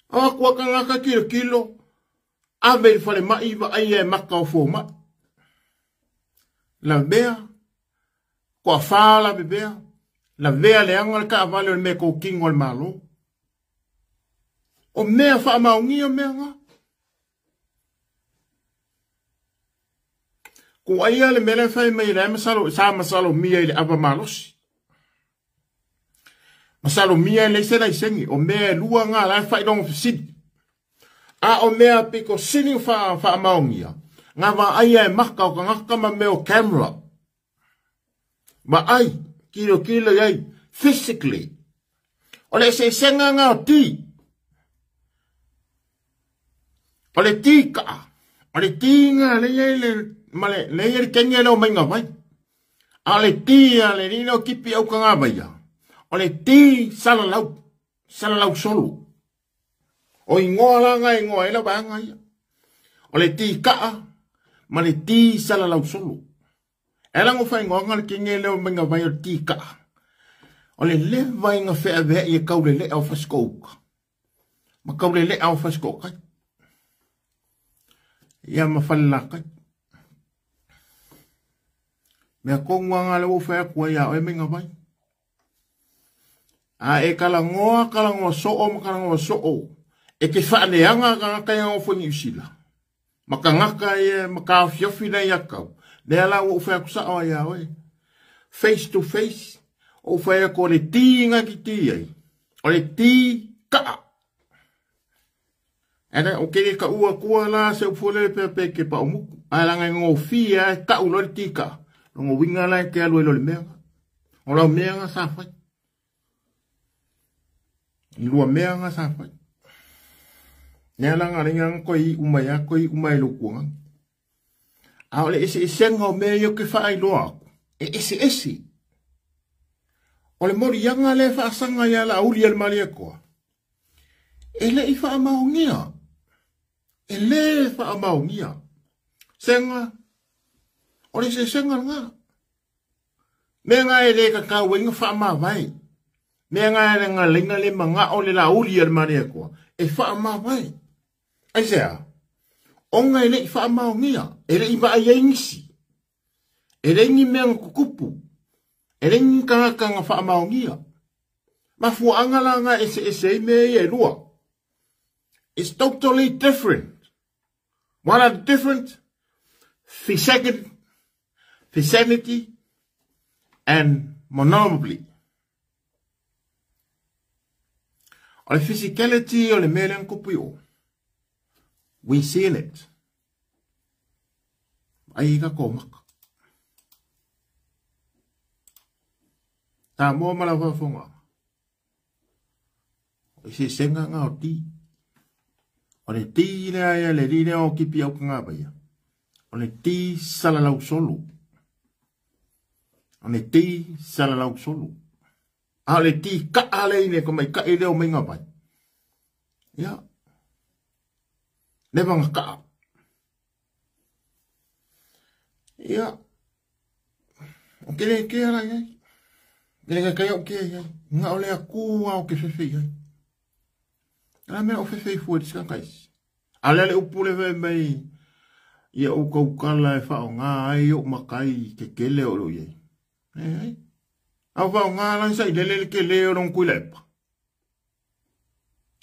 O atu a tagata tilotilo, ave i le falemai, vaaia e maka o fomai. Lavea, toafa lavevea, lavea leaga le taavale o le meatotino a le Malo. O mea faamaonia mea na. Kuaia le mea lea fai mai le masalo, sa masalomia i le ava malosi. Masalomia e leai se laiseni, o mea e lua ngā la e whailongo fesili. A o mea piko sili whaamaongia, ngā vaaia e maka o kangaka ma mea o camera. Vaai, kilo kilo iai, physically. O le eseesega ngā o ti. O le ti kaa. O le ti ngā le iai le, ma le, le iai le kenge le o mainga vai. A o le ti a le rina o kipi au ka ngā vaia. O le ti salalau, salalau solo. O ingoa la ngā ingoa e la vaanga ia. O le ti kaa ma le ti salalau solo. E lango whaingoanga le kenge leo mainga vai o le ti kaa. O le leva inga whea whea i e kaulele au whasikouka. Ma kaulele au whasikoukai. Ia ma whalelakai. Mea konga ngā lewo whea kua ia oe mainga vai. A e kalangoa, kalangoa so'o ma kalangoa so'o. E te whaaneanga ka ngaka ia ngofo ni usila. Ma ka ngaka ia, ma ka awhiawhi nei a kau. Lea la ua whea kusa o ia oe. Face to face, o whea ko le ti ngā ki ti ai. O le ti kaa. Ere, o kere ka ua kua la se upule pe pe ke pa omuku. Ai langa ngō whia e kau lo le ti kaa. Longo winga la e te alu e lo le mea. O lau mea ngā sa whai. Lua mea ngā sa whai. Nea langa ringa ngā koi umai a koi umai lo kuanga. A o le ese esenga o mea io ke whaai loa aku. E ese ese. O le mori ianga le whaasanga ia la uli al malia koa. E le i whaamaongia. E le whaamaongia. Senga. O le se senga ngā. Mea ngā e le kakau e ngā whaamawai. Mea ngā e ngā lenga le manga o le la uli al malia koa. E whaamawai. Ai sea. Onga e le i whaamaongia. E le i vaai ai ngisi. E le ngi mea kukupu. E le ngi kangaka ngā whaamaongia. Mafuanga la ngā ese ese i mea ia e lua. It's totally different. What are the different? Physicality and monopoly. O le physicality o le mea lea kupu i o. We seen it. Ai ka kōmaka. Tā mua mala whafonga. O se senga ngā o ti. O le ti lea ia le ri lea o kipi au ka ngā vaia. O le ti salalau solo. O le ti salalau solo. A o le ti kaa le ine ko mai kai leo mai ngā vai. Ia. Leva ngā kaa. Ia. O kere ke ara iai. Kere ka kai o ke iai. Ngā o lea kua o ke fefe iai. Ala mea o fefe i fua di kais. A lea le upu le fe mai ia o kaukala e whao ngā ai o makai ke kele o lo iai. E ai. Au whao ngā lan sa i lele le ke leo rong kui lepa.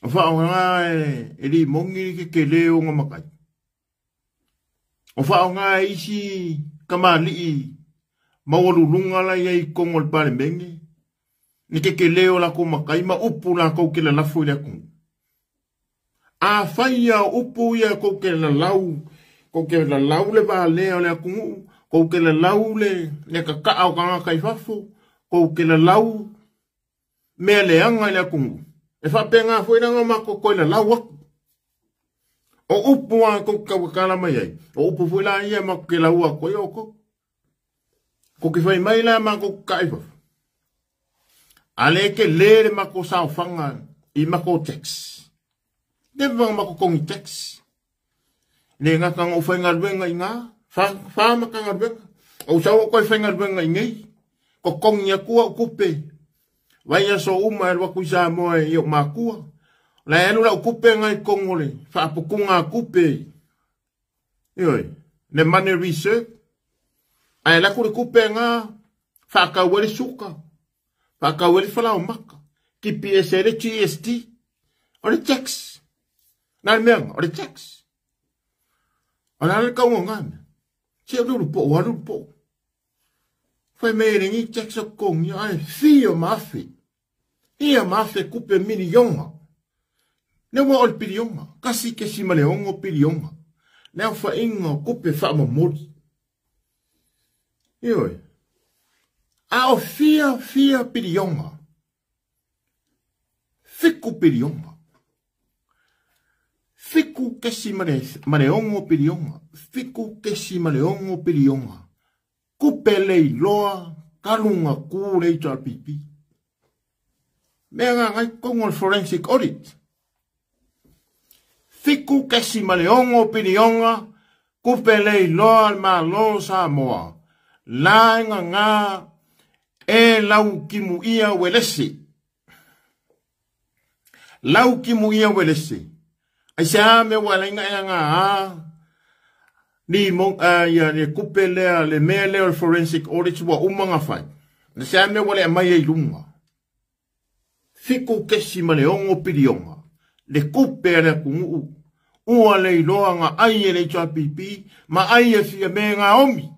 O faaaoga e limogi le kekelē o ona matai. O faaaoga e isi kamalii maualuluga la e i ai i totonu o le Palemene le kekelē o latou matai ma upu latou te lalafo i le atunuu. Afai ia o upu ia tou te lalau, tou te lalau le valea o le atunuu, tou te lalau le tataa o tagata i fafo, tou te lalau mea leaga i le atunuu, e faapena foi la ona matou toe lalau atu. O upu lava tou te tautatala mai ai, o upu foi la ia matou te laua atu ai outou. Tou te fai mai la matou tataa i fafo, a le tele le matou saofaga i matou tax. Never ona matou togi tax. Le gata na ou faigaluega i ina, fa Matagaluega. Ou sau ou toe faigaluega i nei, totogi atu au tupe, vaiaso uma e alu atu i Samoa i ou matua. O la e alu lau tupe na i totonu o le faaputuga tupe, ioe, le money reserve. Ae alu atu le tupe na faatau ai le suka, faatau ai le falaomata, tipi ese ai le GST, o le tax. Na le mea o le tax. O le a le tauga o na mea? Se o le ulu po'o, alu po'o. Fai mai e lenei tax o totogia, ae fia ma afe. Ia ma afe kupe miliona. Le ua o le piliona, 1.6 piliona. Le aofaiga o kupe faamomoli. Ioe. A o fia fia piliona. 7 piliona. 7.6 piliona. 7.6 piliona. Kupe le iloa kaluga ku le HRPP. Mea ngā ngai kongo le forensic audit. 7.6 piliona kupe le iloa le Malo Samoa. La ngā ngā e lau kimu ia welese. Lau kimu ia welese. Ai se a me wa lenga e ngā a ni mo a ia le kupe lea le mea lea o le forensic audit ua uma ngā whai. Le se a me wa le mai e lunga. 7.6 piliona. Le kupe a le atunuu. Ua le iloa ngā ai e le HRPP ma ai e fia me ngā omi.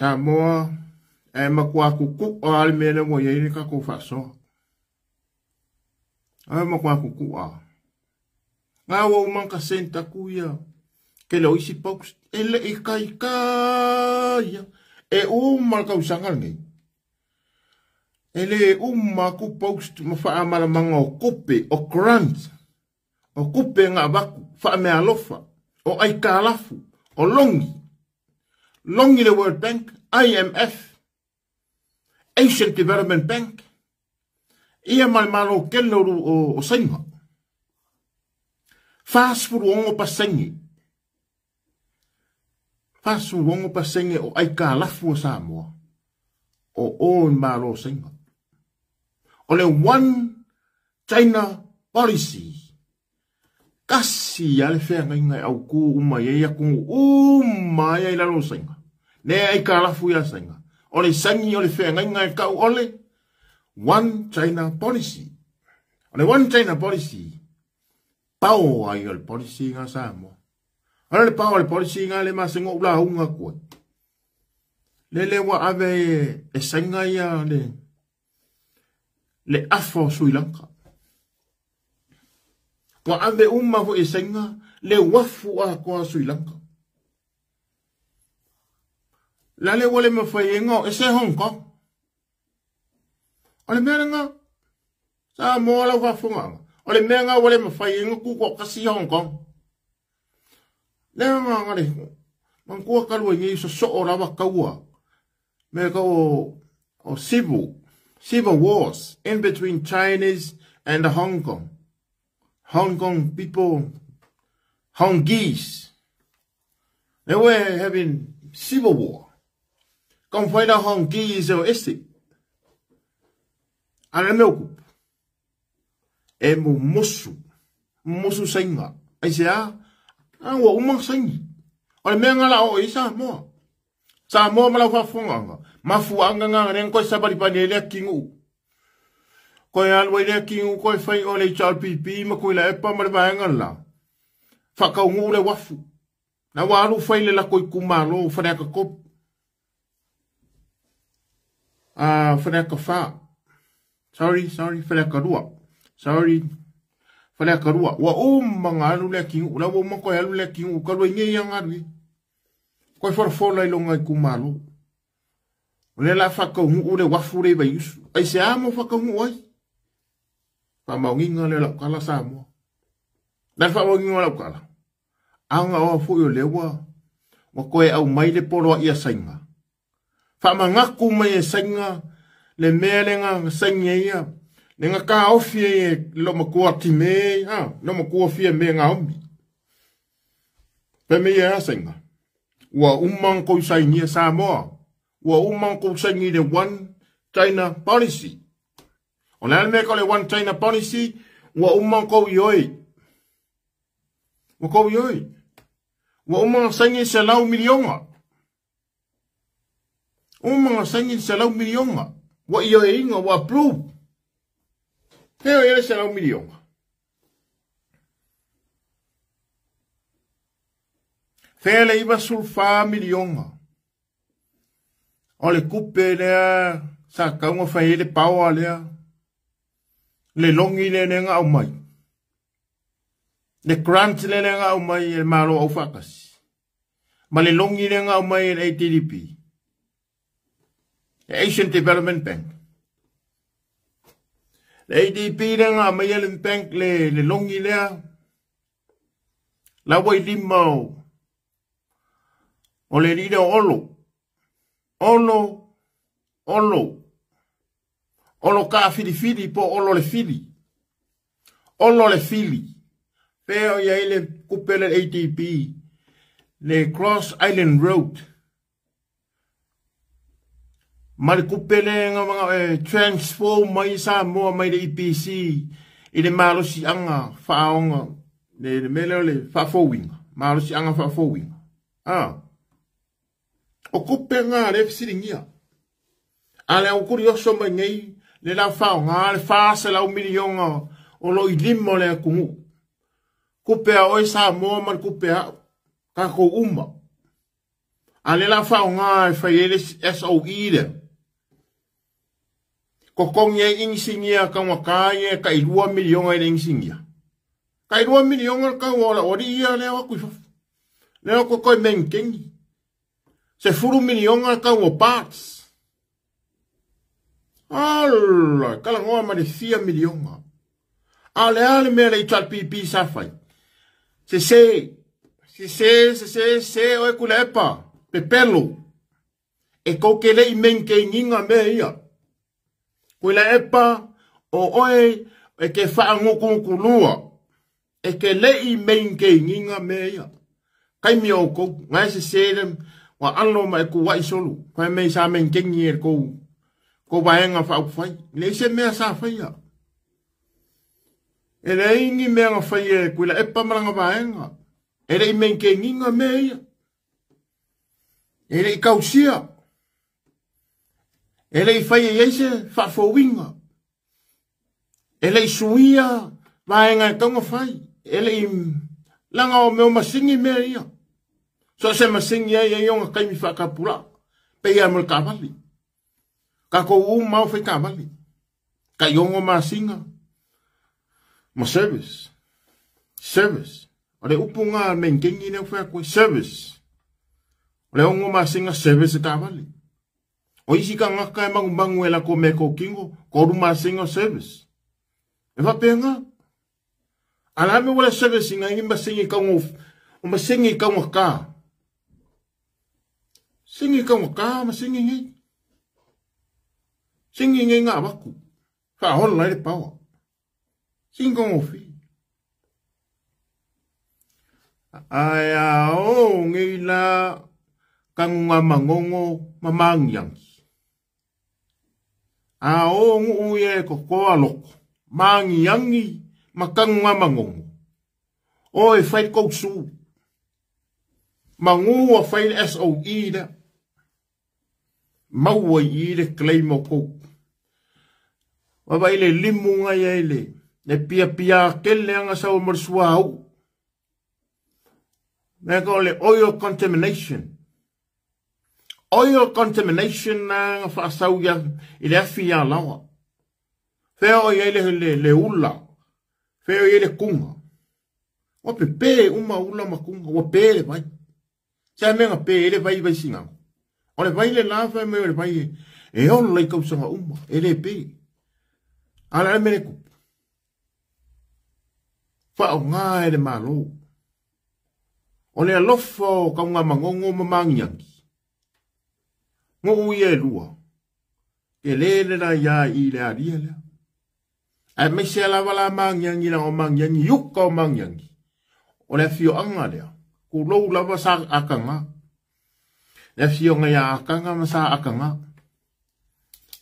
Samoa e makua kuku a le mea le ua iai le kako whaasoa. Ai makua kuku a. Ngā ua umanga senta kuia. Ke le oisi post. E le i kai ka ia. E uma le kausanga nei. E le uma ku post ma whaamalamanga o kupe, o grant, o kupe ngā waku, whaamea alofa, o aikalafu, o longi. Longi le World Bank, IMF, Asian Development Bank, ia mai malo kele o sainga. 46%. 46% o aikalafu o Samoa. O o malo sainga. O le One China Policy. Kasi a le whea ngai ngai au ku uma ia ia kungu uma ia i lalo sainga. Ne ai ka lafu ia sainga. O le sangi o le whea ngai ngai kau ole One China Policy. O le One China Policy. Pau ai o le policy ngā Samoa. O le pau o le policy ngā le masengo ula hunga kua. Le le wa ave e sainga ia le afa o Sri Lanka. Wa ave uma fo e sainga le wafu a koa Sri Lanka. La le wale mawhai e ngau e se Hong Kong. O le mea ngā. Sa moa lau whafunga. O le mea ngā wale mawhai e ngau kukua kasi Hong Kong. Le ngā ngā le. Mangkua kalua ngi so so o rawa kaua. Me ka o civil wars in between Chinese and the Hong Kong. Hong Kong people, Hongese. They were having civil war. Come find out Hongese o ese. Ana mea kupu. E mo mosu. Mosu sainga. Ai se a, a ua umang saingi. O le mea ngā la o i Samoa. Samoa ma lau whafonga. Mafu anga ngā ngā koe sabari pani e lea kingu. Koe alu ai lea kigu koe fai o le HRPP ma Tuilaepa ma le vaega le la. Faataunuu le uafu. Na ua alu fai le lako itumalo Faleata 3. Faleata 4. Sorry, sorry, Faleata 2. Sorry. Faleata 2. Ua uma na alu lea kigu. La ua uma koe alu lea kigu. Kalu ai nei anga alu i. Koe folafola i longa itumalo. O lea la faataunuu le uafu le i Vaiusu. Ai se a mo faataunuu ai? Faamaoniga lea o lau tala Samoa. Na le faamaoniga o lau tala. Aga oa foi o lea ua ua toe aumai le poloai a Saina. Faamanatu mai e Saina le mea lea na saini ai ia, le na taofi ai e le matua Time, ha, le matua fia me Naomi. Pe me ia Saina. Ua uma ona tou sainia Samoa. Ua uma ona tou saini le One China Policy. O le a le mea ka o le One China Policy, ua uma ona tou ioe. Ua tou ioe. Ua uma ona saini $100 miliona. Uma ona saini le $100 miliona. Ua ioeina, ua approve. Fea o i ai le $100 miliona? Fea le 94 miliona? O le tupe lea sa tau na fai ai le paoa lea. Le loan lea lea na aumai. Le grant lea lea na aumai e le Malo au faatasi. Ma le loan lea na aumai e le ADB. Le Asian Development Bank. Le ADB lea na aumai e le bank le loan lea. La ua i lima o le alii lea o Olo. Olo, Olo. Olo ka filifili po Olo le fili. Olo le fili. Fea o i ai le tupe le ADB. Le Cross Island Road. Ma le tupe le nga e transform mai Samoa mai le EPC i le malosiaga faaoga le mea lea o le faafouina. Malosiaga faafouina. Ah. O tupe ngā le fesiligia. A le au kuri oso mai nei, le la faoga le 400 miliona o lo i lima o le atunuu. Kupe a oe Samoa ma le kupe au. Takou uma. A le la faoga e fai ai le SOE lea. Totogi ai inisinia taugata ia e tai 2 miliona i le inisinia. Tai 2 miliona le tau o le alii ia lea o atu i fafo. Lea o toe maintain. 10 miliona le tau o parts. Ala, talanoa ma le fia miliona. A o le a le mea le HRPP sa fai? Sese, sese, sese, sese oe Tuilaepa, pepelo. E tou te le i maintainiga mea ia. Tuilaepa, o oe e te faagutugutunua. E te le i maintainiga mea ia. Taimi o outou, na e sese le ua alo ma e tuuai solo. Fai mai sa maintaini e le kou vaega faaupufai. Leai se mea sa faia. E leai ni mea na faia e Tuilaepa ma lana vaega. E le i maintainiga mea ia. E le i tausia. E le i fai ai se faafouina. E le i suia vaega e tau fai. E le i laga o mea o masini mea ia. So se masini ai ai ona taimi faatapulaa. Pei a mo le taavale. Tatou uma o fai taavale. Tai 6 masina. Ma service. Service. O le upu ngā maintaini lea fai atu ai, service. O le 6 masina service e taavale. O isi tagata e magumagu e latou mea tokino, 3 masina o service. E faapena. A le a mea ua le service ina ai ni masini tauga o masini taugata. Sini taugata masini nei. Sini nei na avatu. Faaola ai le power. Sini taugofie. Ae a o nei la kanuga magogo ma magiagi. A o nuu ia e kokoa loko. Magiagi ma kanuga magogo. O e fai le kou su. Magu a fai le SOE lea. Maua i i le claim o kou. Vaavaai i le limu na i ai le piapia tele aga sau ma le suauu. Mea ka o le oil contamination. Oil contamination na na faasau ia i le afi ia lawa. Fea o i ai le ula. Fea o i ai le kuga. Ua pepe uma ula ma kuga. Ua pe le vai. Se mea na pe ai le vai Vaisigano. O le vai le la fai mai o le vai e ola i tausaga uma. E le pe. A o le a le mea le tupu? Faaaoga e le Malo. O le alofa o Taugamagogo ma Magiagi. Nuu ia e lua. Tele le laia i le alia lea. Aemaise lava la Magiagi leaga o Magiagi i uka o Magiagi. O le afioaga lea, tulou lava sa Akaga. Le afioga ia Akaga ma sa Akaga.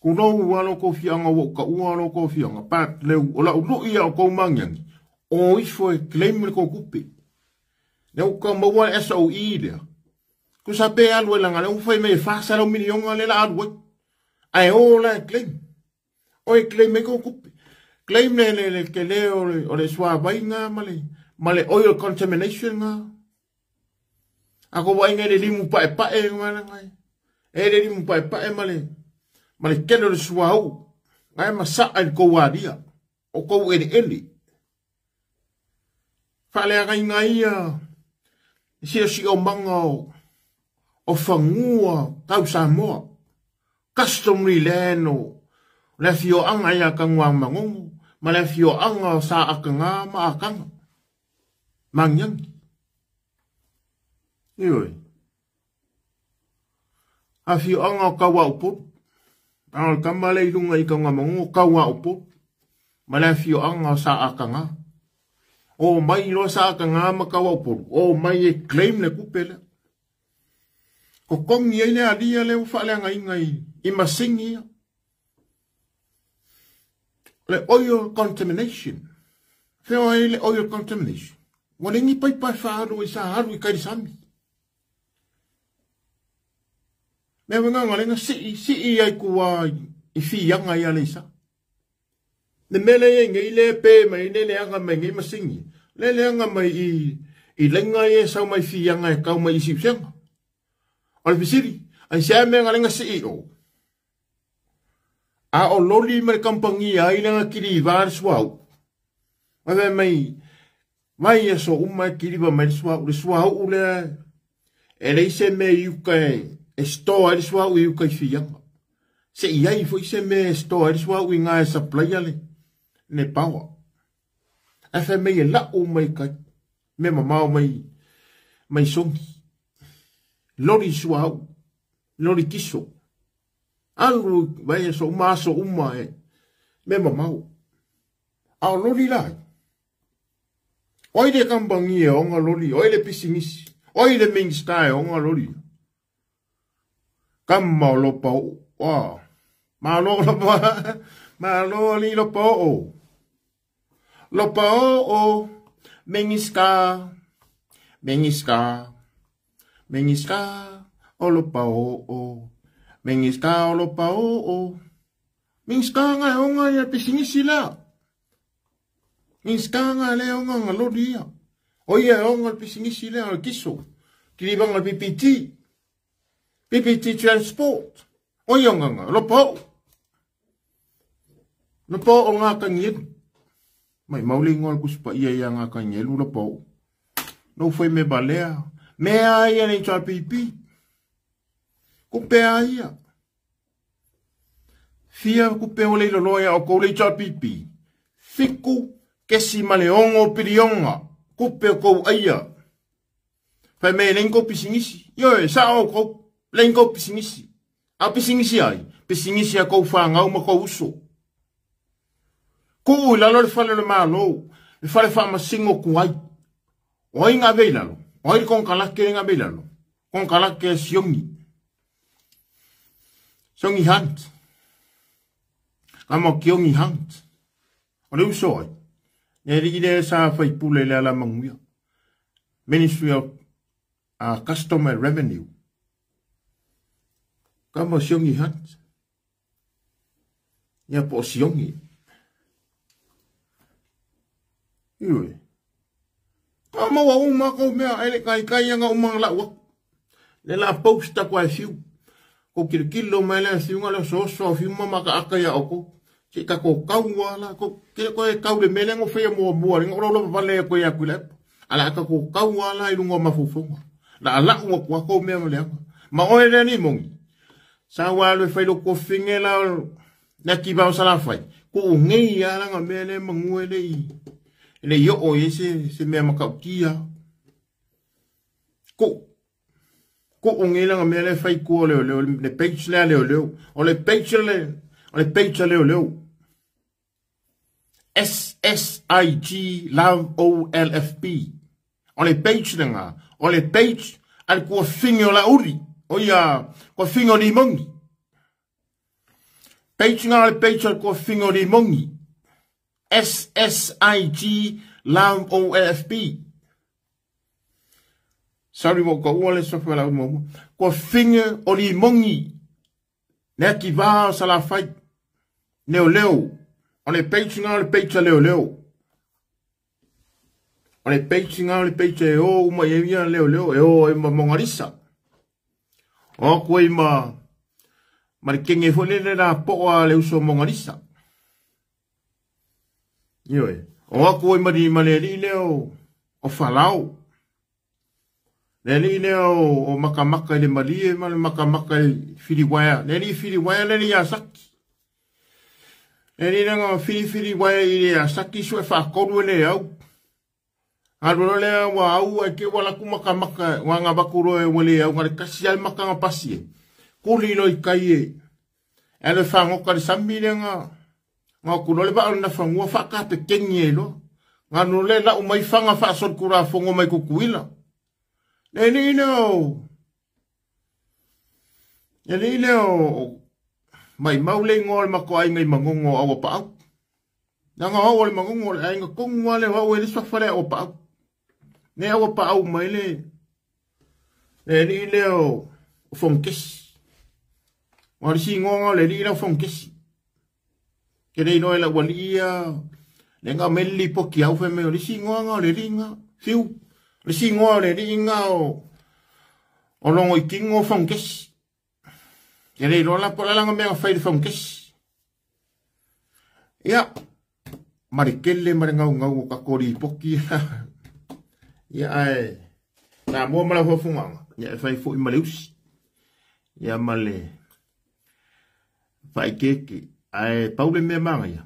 Tulou lava lo outou afioaga ua ou taua lo outou afioaga, but le, o lau lui ia o tou Magiagi, o ifo e claim le tou tupe. Lea ua tau maua le SOE lea. Tusa pe alu ai leaga lea ua fai mai e 400 miliona lea la alu ai. Ae o la e claim. O e claim ai kou tupe. Claim le tele o le suavai nga ma le oil contamination nga. A ko vaai ngai le limu paepae nga la ngai. E le limu paepae ma le tele o le suauu. Ngai masaa i le kou alia. O kou eleele. Faaleagaina ia si'osi'omaga o fanua tau Samoa, customary land o le afioaga ia Tanugamanono ma le afioaga o Saakaga ma Akaga, Magiagi. Ioe. Afioaga o Tauaupolu, a o le tama lea i luga i Tanugamanono, Tauaupolu ma le afioaga o Saakaga. O mai loa Saakaga ma Tauaupolu, o mai e claim le tupe lea. Totogi ai le alia lea ua faaleagaina i masini ia. O le oil contamination. Fea o ai le oil contamination? Ua le ni paipa e faaalu ai sa alu i kai le sami. Mea wena lenga sii, sii ai kua i fianga ia leisa. Le mea lea i nei le pe mai le leaga mai nei masini. Le leaga mai i lenga ia sau mai fianga e kau mai i siusianga. O le fesili, ai se mea nga lenga sii o. A o loli ma le kampangia ai lenga kiliva le suau. Mai mai mai aso uma e kiliva mai le suau. Le suau lea e leai se mea i uka e store ai le suau i uka i fianga. Se i ai foi se mea e store ai le suau i ngā e supply le power. Ae fai mai e lau mai kai. Mea mamao mai songi. Lori suau. Lori kiso. Alu vai aso uma aso uma e mea mamao. A o lori lai. Oi le kampangia e onga lori, oi le pisinisi, oi le minista e onga lori. Kama o lopa o, wa. Malo lopa, malo li lopa o. Lopa o, minista, minista, minista, o lopa o, minista o lopa o. Minista nga e onga ia pisinisi la. Minista nga le onga nga lori ia. O ia e onga le pisinisi lea o le kiso. Kilivanga le PPT. PPT Transport. O ia onga nga, lopa o. Lopa o ngā kangielu. Mai mauli ingoa le kusipa ia ia ngā kangielu lopa o. No fai me balea. Mea ia le HRPP. Kupe a ia. Fia kupe o le iloloa ia o kou le HRPP. Fiku kesi ma le ongo pilionga. Kupe o kou aia. Fai me lengo pisingisi. Ioe, sa o kou. Lengo pisingisi. A pisingisi ai. Pisingisi a kou whangau ma kou uso. Kuu i lalo le fale le malo. Le fale wha masingo kuai. O ai ngā vei lalo. O ai konkalake ngā vei lalo. Konkalake siongi. Siongi hunt. Ka mo kiongi hunt. O le uso ai. Ne li le sa whaipule le ala manguia. Ministry of Customer Revenue. Ka mo siongi hunt. Ia po siongi. Ioe. Ka maua uma kou mea e le kaikai anga uma lau aku. Le la post aku ai fiu. Ko kilokilo mai le fiu le soso fiu ma maka aka ia oko. Se ka ko kau ala ko ke ko e kau le mele ngo fe mo mo le ngo lo vale ko ia ku le. Ala ka ko kau ala i lunga mafufunga. La ala ua ko ko mea mo le anga. Ma oe le ni mongi. Sa wa le fai lo ko finge la na ki ba sala fai. Ko ngei ala nga mele mangue le i. Le yo o ese se mea makautia. Ko ko ngei la nga mele fai ko le le le page le le le. O le page le o le page le le. S S I G Love O L F P. O le page le nga. O le page al ko finge la uri. O ia ko finge ni mongi. Page nga le page al ko finge ni mongi. S S I G Love O L F P. Sorry mo ko wale so fa la mo. Ko finge o ni mongi. Ne ki va sa la fai. Neo leo. O le page nga le page leo leo. O le page nga le page o uma e ia leo leo e o e ma mongarisa. O ko i ma ma le kenge fo le la po a le uso mongarisa. Ioe. O ko i ma di ma le li leo o falao. Le li leo o makamaka le malie ma le makamaka le filiwaia. Le li filiwaia le li asaki. Le li nga fili waia i le asaki so e whakolu le au. Alu le wa au e ke wala ku makamaka wa nga bakuro e wale au ngare kasi al makanga pasi e. Kuli lo i kai e. E le whangoka le sami le nga. Nga kulo le ba na whangua whakate kengi e lo. Nga no le la umai whanga whaasol kura whongo mai kukuila. Le li leo. Le li leo. Mai maule ngol mako ai ngai mangongo awa paau. Nanga au le mangongo le ai ngakongwa le wau e le swafale awa paau. Ne awa paau mai le. Le li leo fongkesi. Wali si ngonga le li leo fongkesi. Ke le inoe la walia. Le nga meli poki au fe meo. Le si ngonga le li nga. Fiu. Le si ngonga le li nga o. O longo i kingo fongkesi. Ke le inoe la pola langa mea fai le fongkesi. Ia. Marikele mare ngau ngau o kakori poki. Ia ai. Nā mua mala fofunganga. Ia e fai fo i maleusi. Ia male. Fai keke. Ai paule mea manga ia.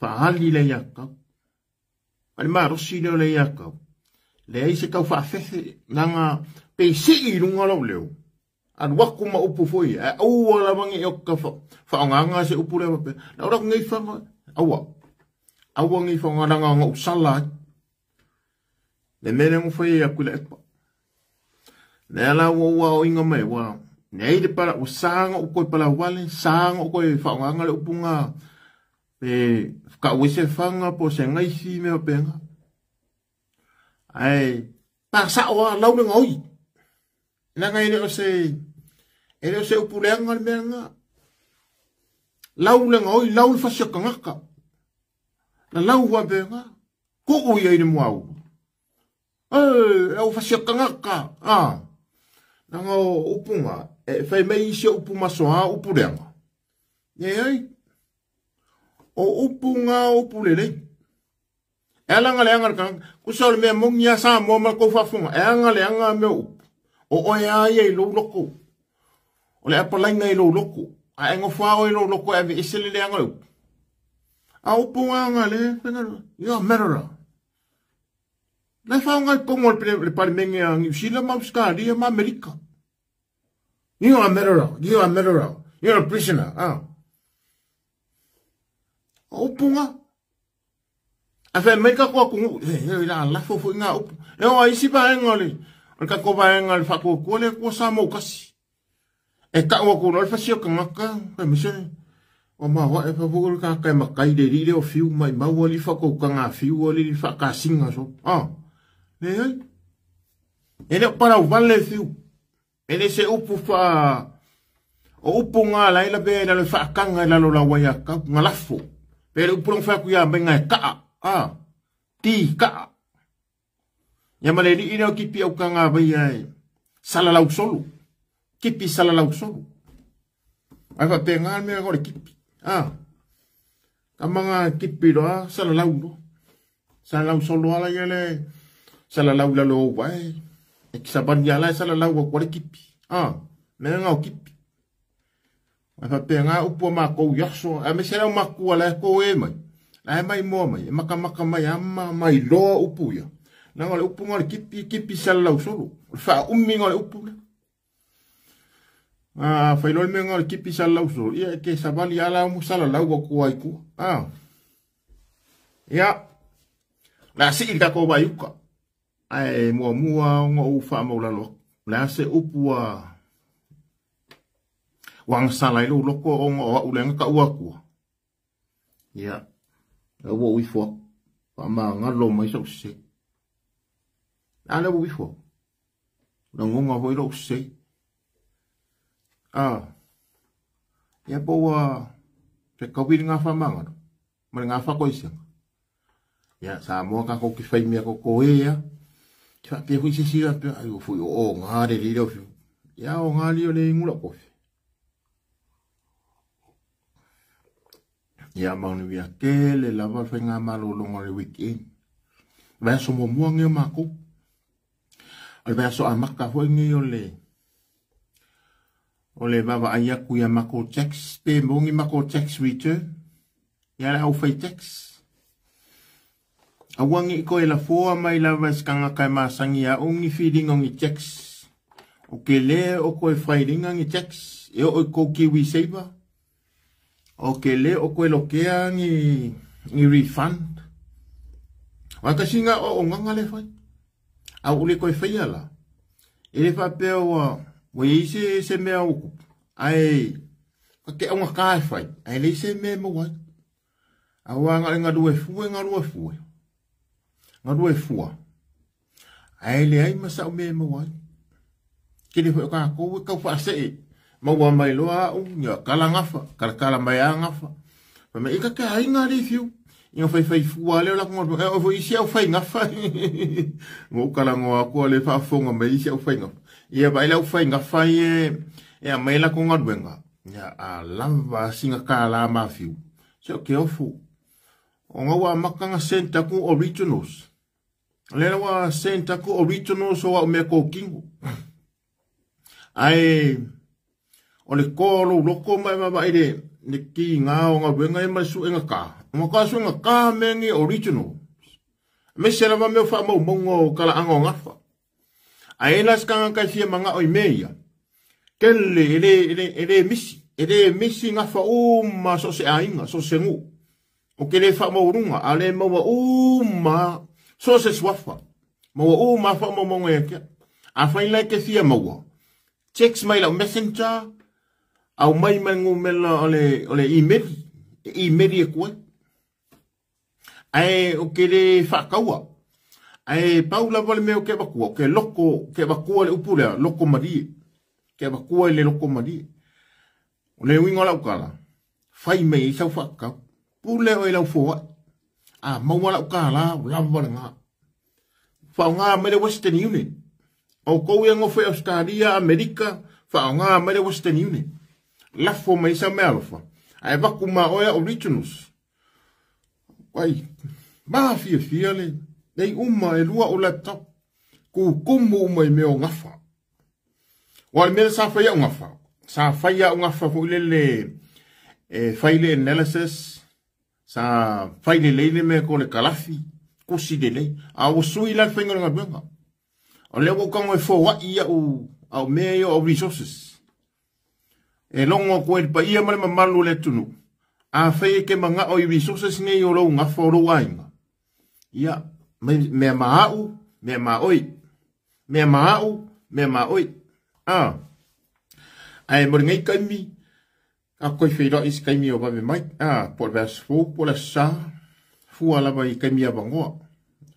Fahali le ia kau. Ale marosi leo le ia kau. Le ai se kau whaafefe. Nanga pe sii lunga lau leo. An waku ma upu foi. Ai aua la wangi o ka whaonganga se upu leo. Na ora ngei whanga. Aua. Aua ngei whanga nanga nga usala. Le mele ngu whai aku le epa. Le ala ua o inga mai wa. Nei le pala o sanga o koe pala wale. Sanga o koe whaonganga le upunga. Pe whakawese whanga po se ngaisi mea penga. Ai pa sa o a lau le ngoi. Nanga ele o se ele o se upu leanga le mea nga. Lau le ngoi, lau le fasia kangaka. La lau wa penga. Ko o ia i le muau. Lau fasia kangaka. Ah. Nanga o upunga. E whai mei isi upu masoa upu leanga. Nei ai. O upunga upu lelei. E alanga leanga le kanga. Kusa o le mea mongi a sa mua ma kou whafunga. E anga leanga mea upu. O oe a ia i lou loko. O le apalainga i lou loko. A e ngofua o i lou loko e ave ese le leanga le upu. A upunga anga le. Ia merora. Le whaonga i kongo le parimenge a New Zealand ma Australia ma Amerika. Ia merora. Ia merora. You're a prisoner. Ah. O upunga. A whae mai ka koa kungu. He la lafo fo inga upu. E o a isi paenga le. O le kako paenga le whakua le kua sa mau kasi. E ka ua kura le whasio kangaka. Whae mise. O mawa e whafu le kaka e makai le rire o fiu mai maua li whakau ka ngā fiu o li whakasinga so. Ah. Le ai. E leo parau vale fiu. E le se upu wha. O upu ngā la ila be la le whakanga la lo la waia kau. Ngā lafo. Pe le upu long whaku ia mai ngā e kaa. Ah. Ti kaa. Ia ma le alii lea o kipi aukagavaia e salalau solo. Kipi salalau solo. Ai faapena le mea o le kipi. Ah. Kamaga kipi loa salalau loa. Salalau solo ala ia le salalau lalo o uae. E kisabani ala e salalau aku ale kipi. Ah. Mea nga o kipi. Ai faapena upu a makou i aso. A me se lau makua la e ko e mai. La e mai moa mai. E makamaka mai ama mai loa upu ia. Leaga o le upu nga o le kipi, kipi salalau solo. O le faaumiga o le upu lea. A fai loa le mea nga o le kipi salalau solo, ia e ke savali ala mo salalau aku ai tua. Ah. Ia. Le a sii le tatou vaiuka. Ae muamua ona ou faamaulalo atu. O le a se upu ua agasala ai lou loto ona o au lea na taua atua. Ia, lea ua ou ifo atu. Faamagalo mai sou sese. A lea ua ou ifo atu. Lagona foi lou sese. Ah. Ia po ua fetaui le gafa magalo ma le gafa koisega. Ia, Samoa tatou te fai mea toto e a. Te faapea foi se isi faapea, ai ua foi o oga le lele o fiu. Ia, oga li o le inu lau kofi. Ia, manuia tele lava le faigamalologa o le weekend. Vaiaso muamua lenei o matou. O le vaiaso amata foi lenei o le o le vaavaai atu ia matou tax, pe maua ni matou tax return. Ia le au fai tax. Aua ne i toe lafoa mai lava e se tagata e masani ia au ni filiga o ni tax. O ke le o toe failinga ni tax e oo i tou Kiwi Saver. O ke le o toe lokea ni, ni refund. Wa kasi nga o ongaga le fai. A ua le toe faia la. E le faapea ua ua i ai se se mea ua tupu, ae ka te augata e fai, ae leai se mea e maua ai. Aua na o le galue fua e galue fua, galue fua, ae leai ma sau mea e maua ai. Tele foi o tatou e tau faasee, maua mai loa au, ia kala gafa, kalakala mai a gafa. Fai mai, e ka te aiga le fiu. Ina faifai fua lea o latou galuega, e oo foi isi au fai gafa. Ua ou talanoa atu le faafofoga mai isi au fai gafa. Ia vaai le au fai gafa ia e aumai latou galuega. Ia a lava sina kālā mafiu. Se o ke ofu. Ona ua amata ona send atu originals. O lea ua send atu originals o au mea kōkino. Ae o le toa o lou loto ma e vaavaai le le kiga o galuega ia ma le suega ka. O matua suega ka mea nei original. Aemaise lava mea o faamaumauga o talaaga o gafa. Ae la se tagata e fia manao i mea ia, tele e le, e le, e le misi, e le misi gafa uma so o se aiga, so o se nuu. O ke le faamaualuga, a le maua uma so o se suafa. Maua uma faamaumauga ia te au. Afai la e te fia maua, text mai lau messenger, aumai ma le numera o le, o le email, e email atu ai. Ae ou te le faataua. Ae pau lava le mea ou te avatua, ou te loko, ou te avatua le upu lea, loko malie. Ou te avatua i le loko malie. O le uiga o lau tala, fai mai ai sau faatatau. Pule oe i lau foai. A maua lau kālā, ua lava lena. Faaaoga mai le Western Union. Outou ia nofo i Ausetalia, Amerika, faaaoga mai le Western Union. Lafo mai sau meaalofa, ae avatu ma oe au originals. Ai, mafiafia le, nei uma e lua o laptop. Kukumu uma i mea o gafa. Ua le mea sa fai au gafa. Sa fai au gafa foi lele e fai le analysis, sa fai lelei le mea ko le kalafi, kusi lelei. A ua sui la le faiga o le galuega. O lea ua ou tago e foai au, au mea ia o resources. E logo atu ai le paia ma le mamalu o le atunuu. Afai e te manao i resources nei o lou gafa o lou aiga, ia, mea ma au, mea ma oi. Mea ma au, mea ma oi. Ah. Ae mo lenei taimi, a koe feiloai i se taimi o vave mai, ah, po o le vaiaso fou, po o le aso sa, fua lava i taimi avanoa.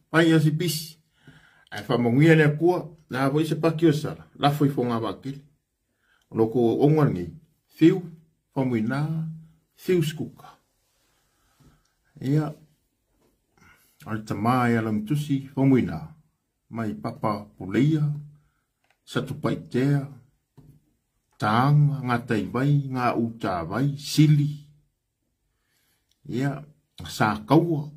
Fai a se pisi, ae faamanuia le Atua, le a foi se paki o sala, lafo i fogavaa tele. O lo outou auaunaga lenei, Fiu Faumuina, Fiu Sikuka. Ia, O le tamā ia Lagitusi Faumuina mai Papa Puleia, Satupaitea, Taga, Gataivai, Gautavai, Sili, ia, Sakaua.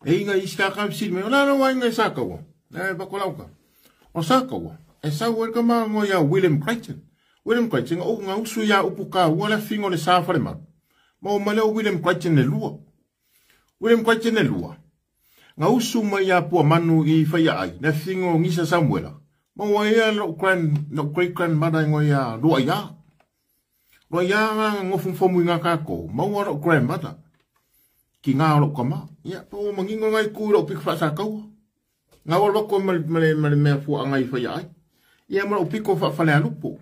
E inga i sika ka sili mai, o la la inga i Sakaua. E pakolauka. O Sakaua, e sau e ka mango ia William Crichton. William Crichton, o ngā usu ia upu ka ua le fingo le sa whare maru. Ma o male o William Crichton e lua. William Crichton e lua. Ngā usu mai ia pua manu i whaia ai, na fingo ngisa Samuela. Ma o ia lo grand, no great grandmother ngo ia lua ia. Lua ia ngā ngofu fomu i ngā kako. Ma ua lo grandmother. Ki ngā lo kama. Ia, pa o mangingo ngai ku lo piko wha sakaua. Ngā wala wako male male mea fua ngai whaia ai. Ia ma lo piko wha whale alupo.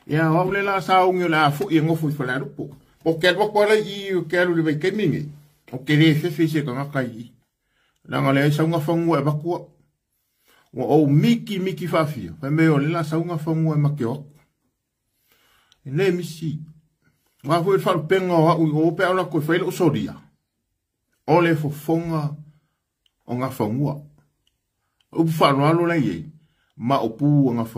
Ia, o le la sa ungi o le afu i ngofu i whale alupo. O ke alu wako ala i o ke alu le vai kemingi. O ke le fefe se ka ngaka i. Langa le saunga whangua e bakua. Ua o miki miki whawhia. Whai me o le la saunga whangua e make o. E le misi. Wā hui wharupenga o au i o pe ala koe whaile o soria. O le fofonga o ngā whangua. Upu wharoalo lai ei. Ma o pū o ngā whangua.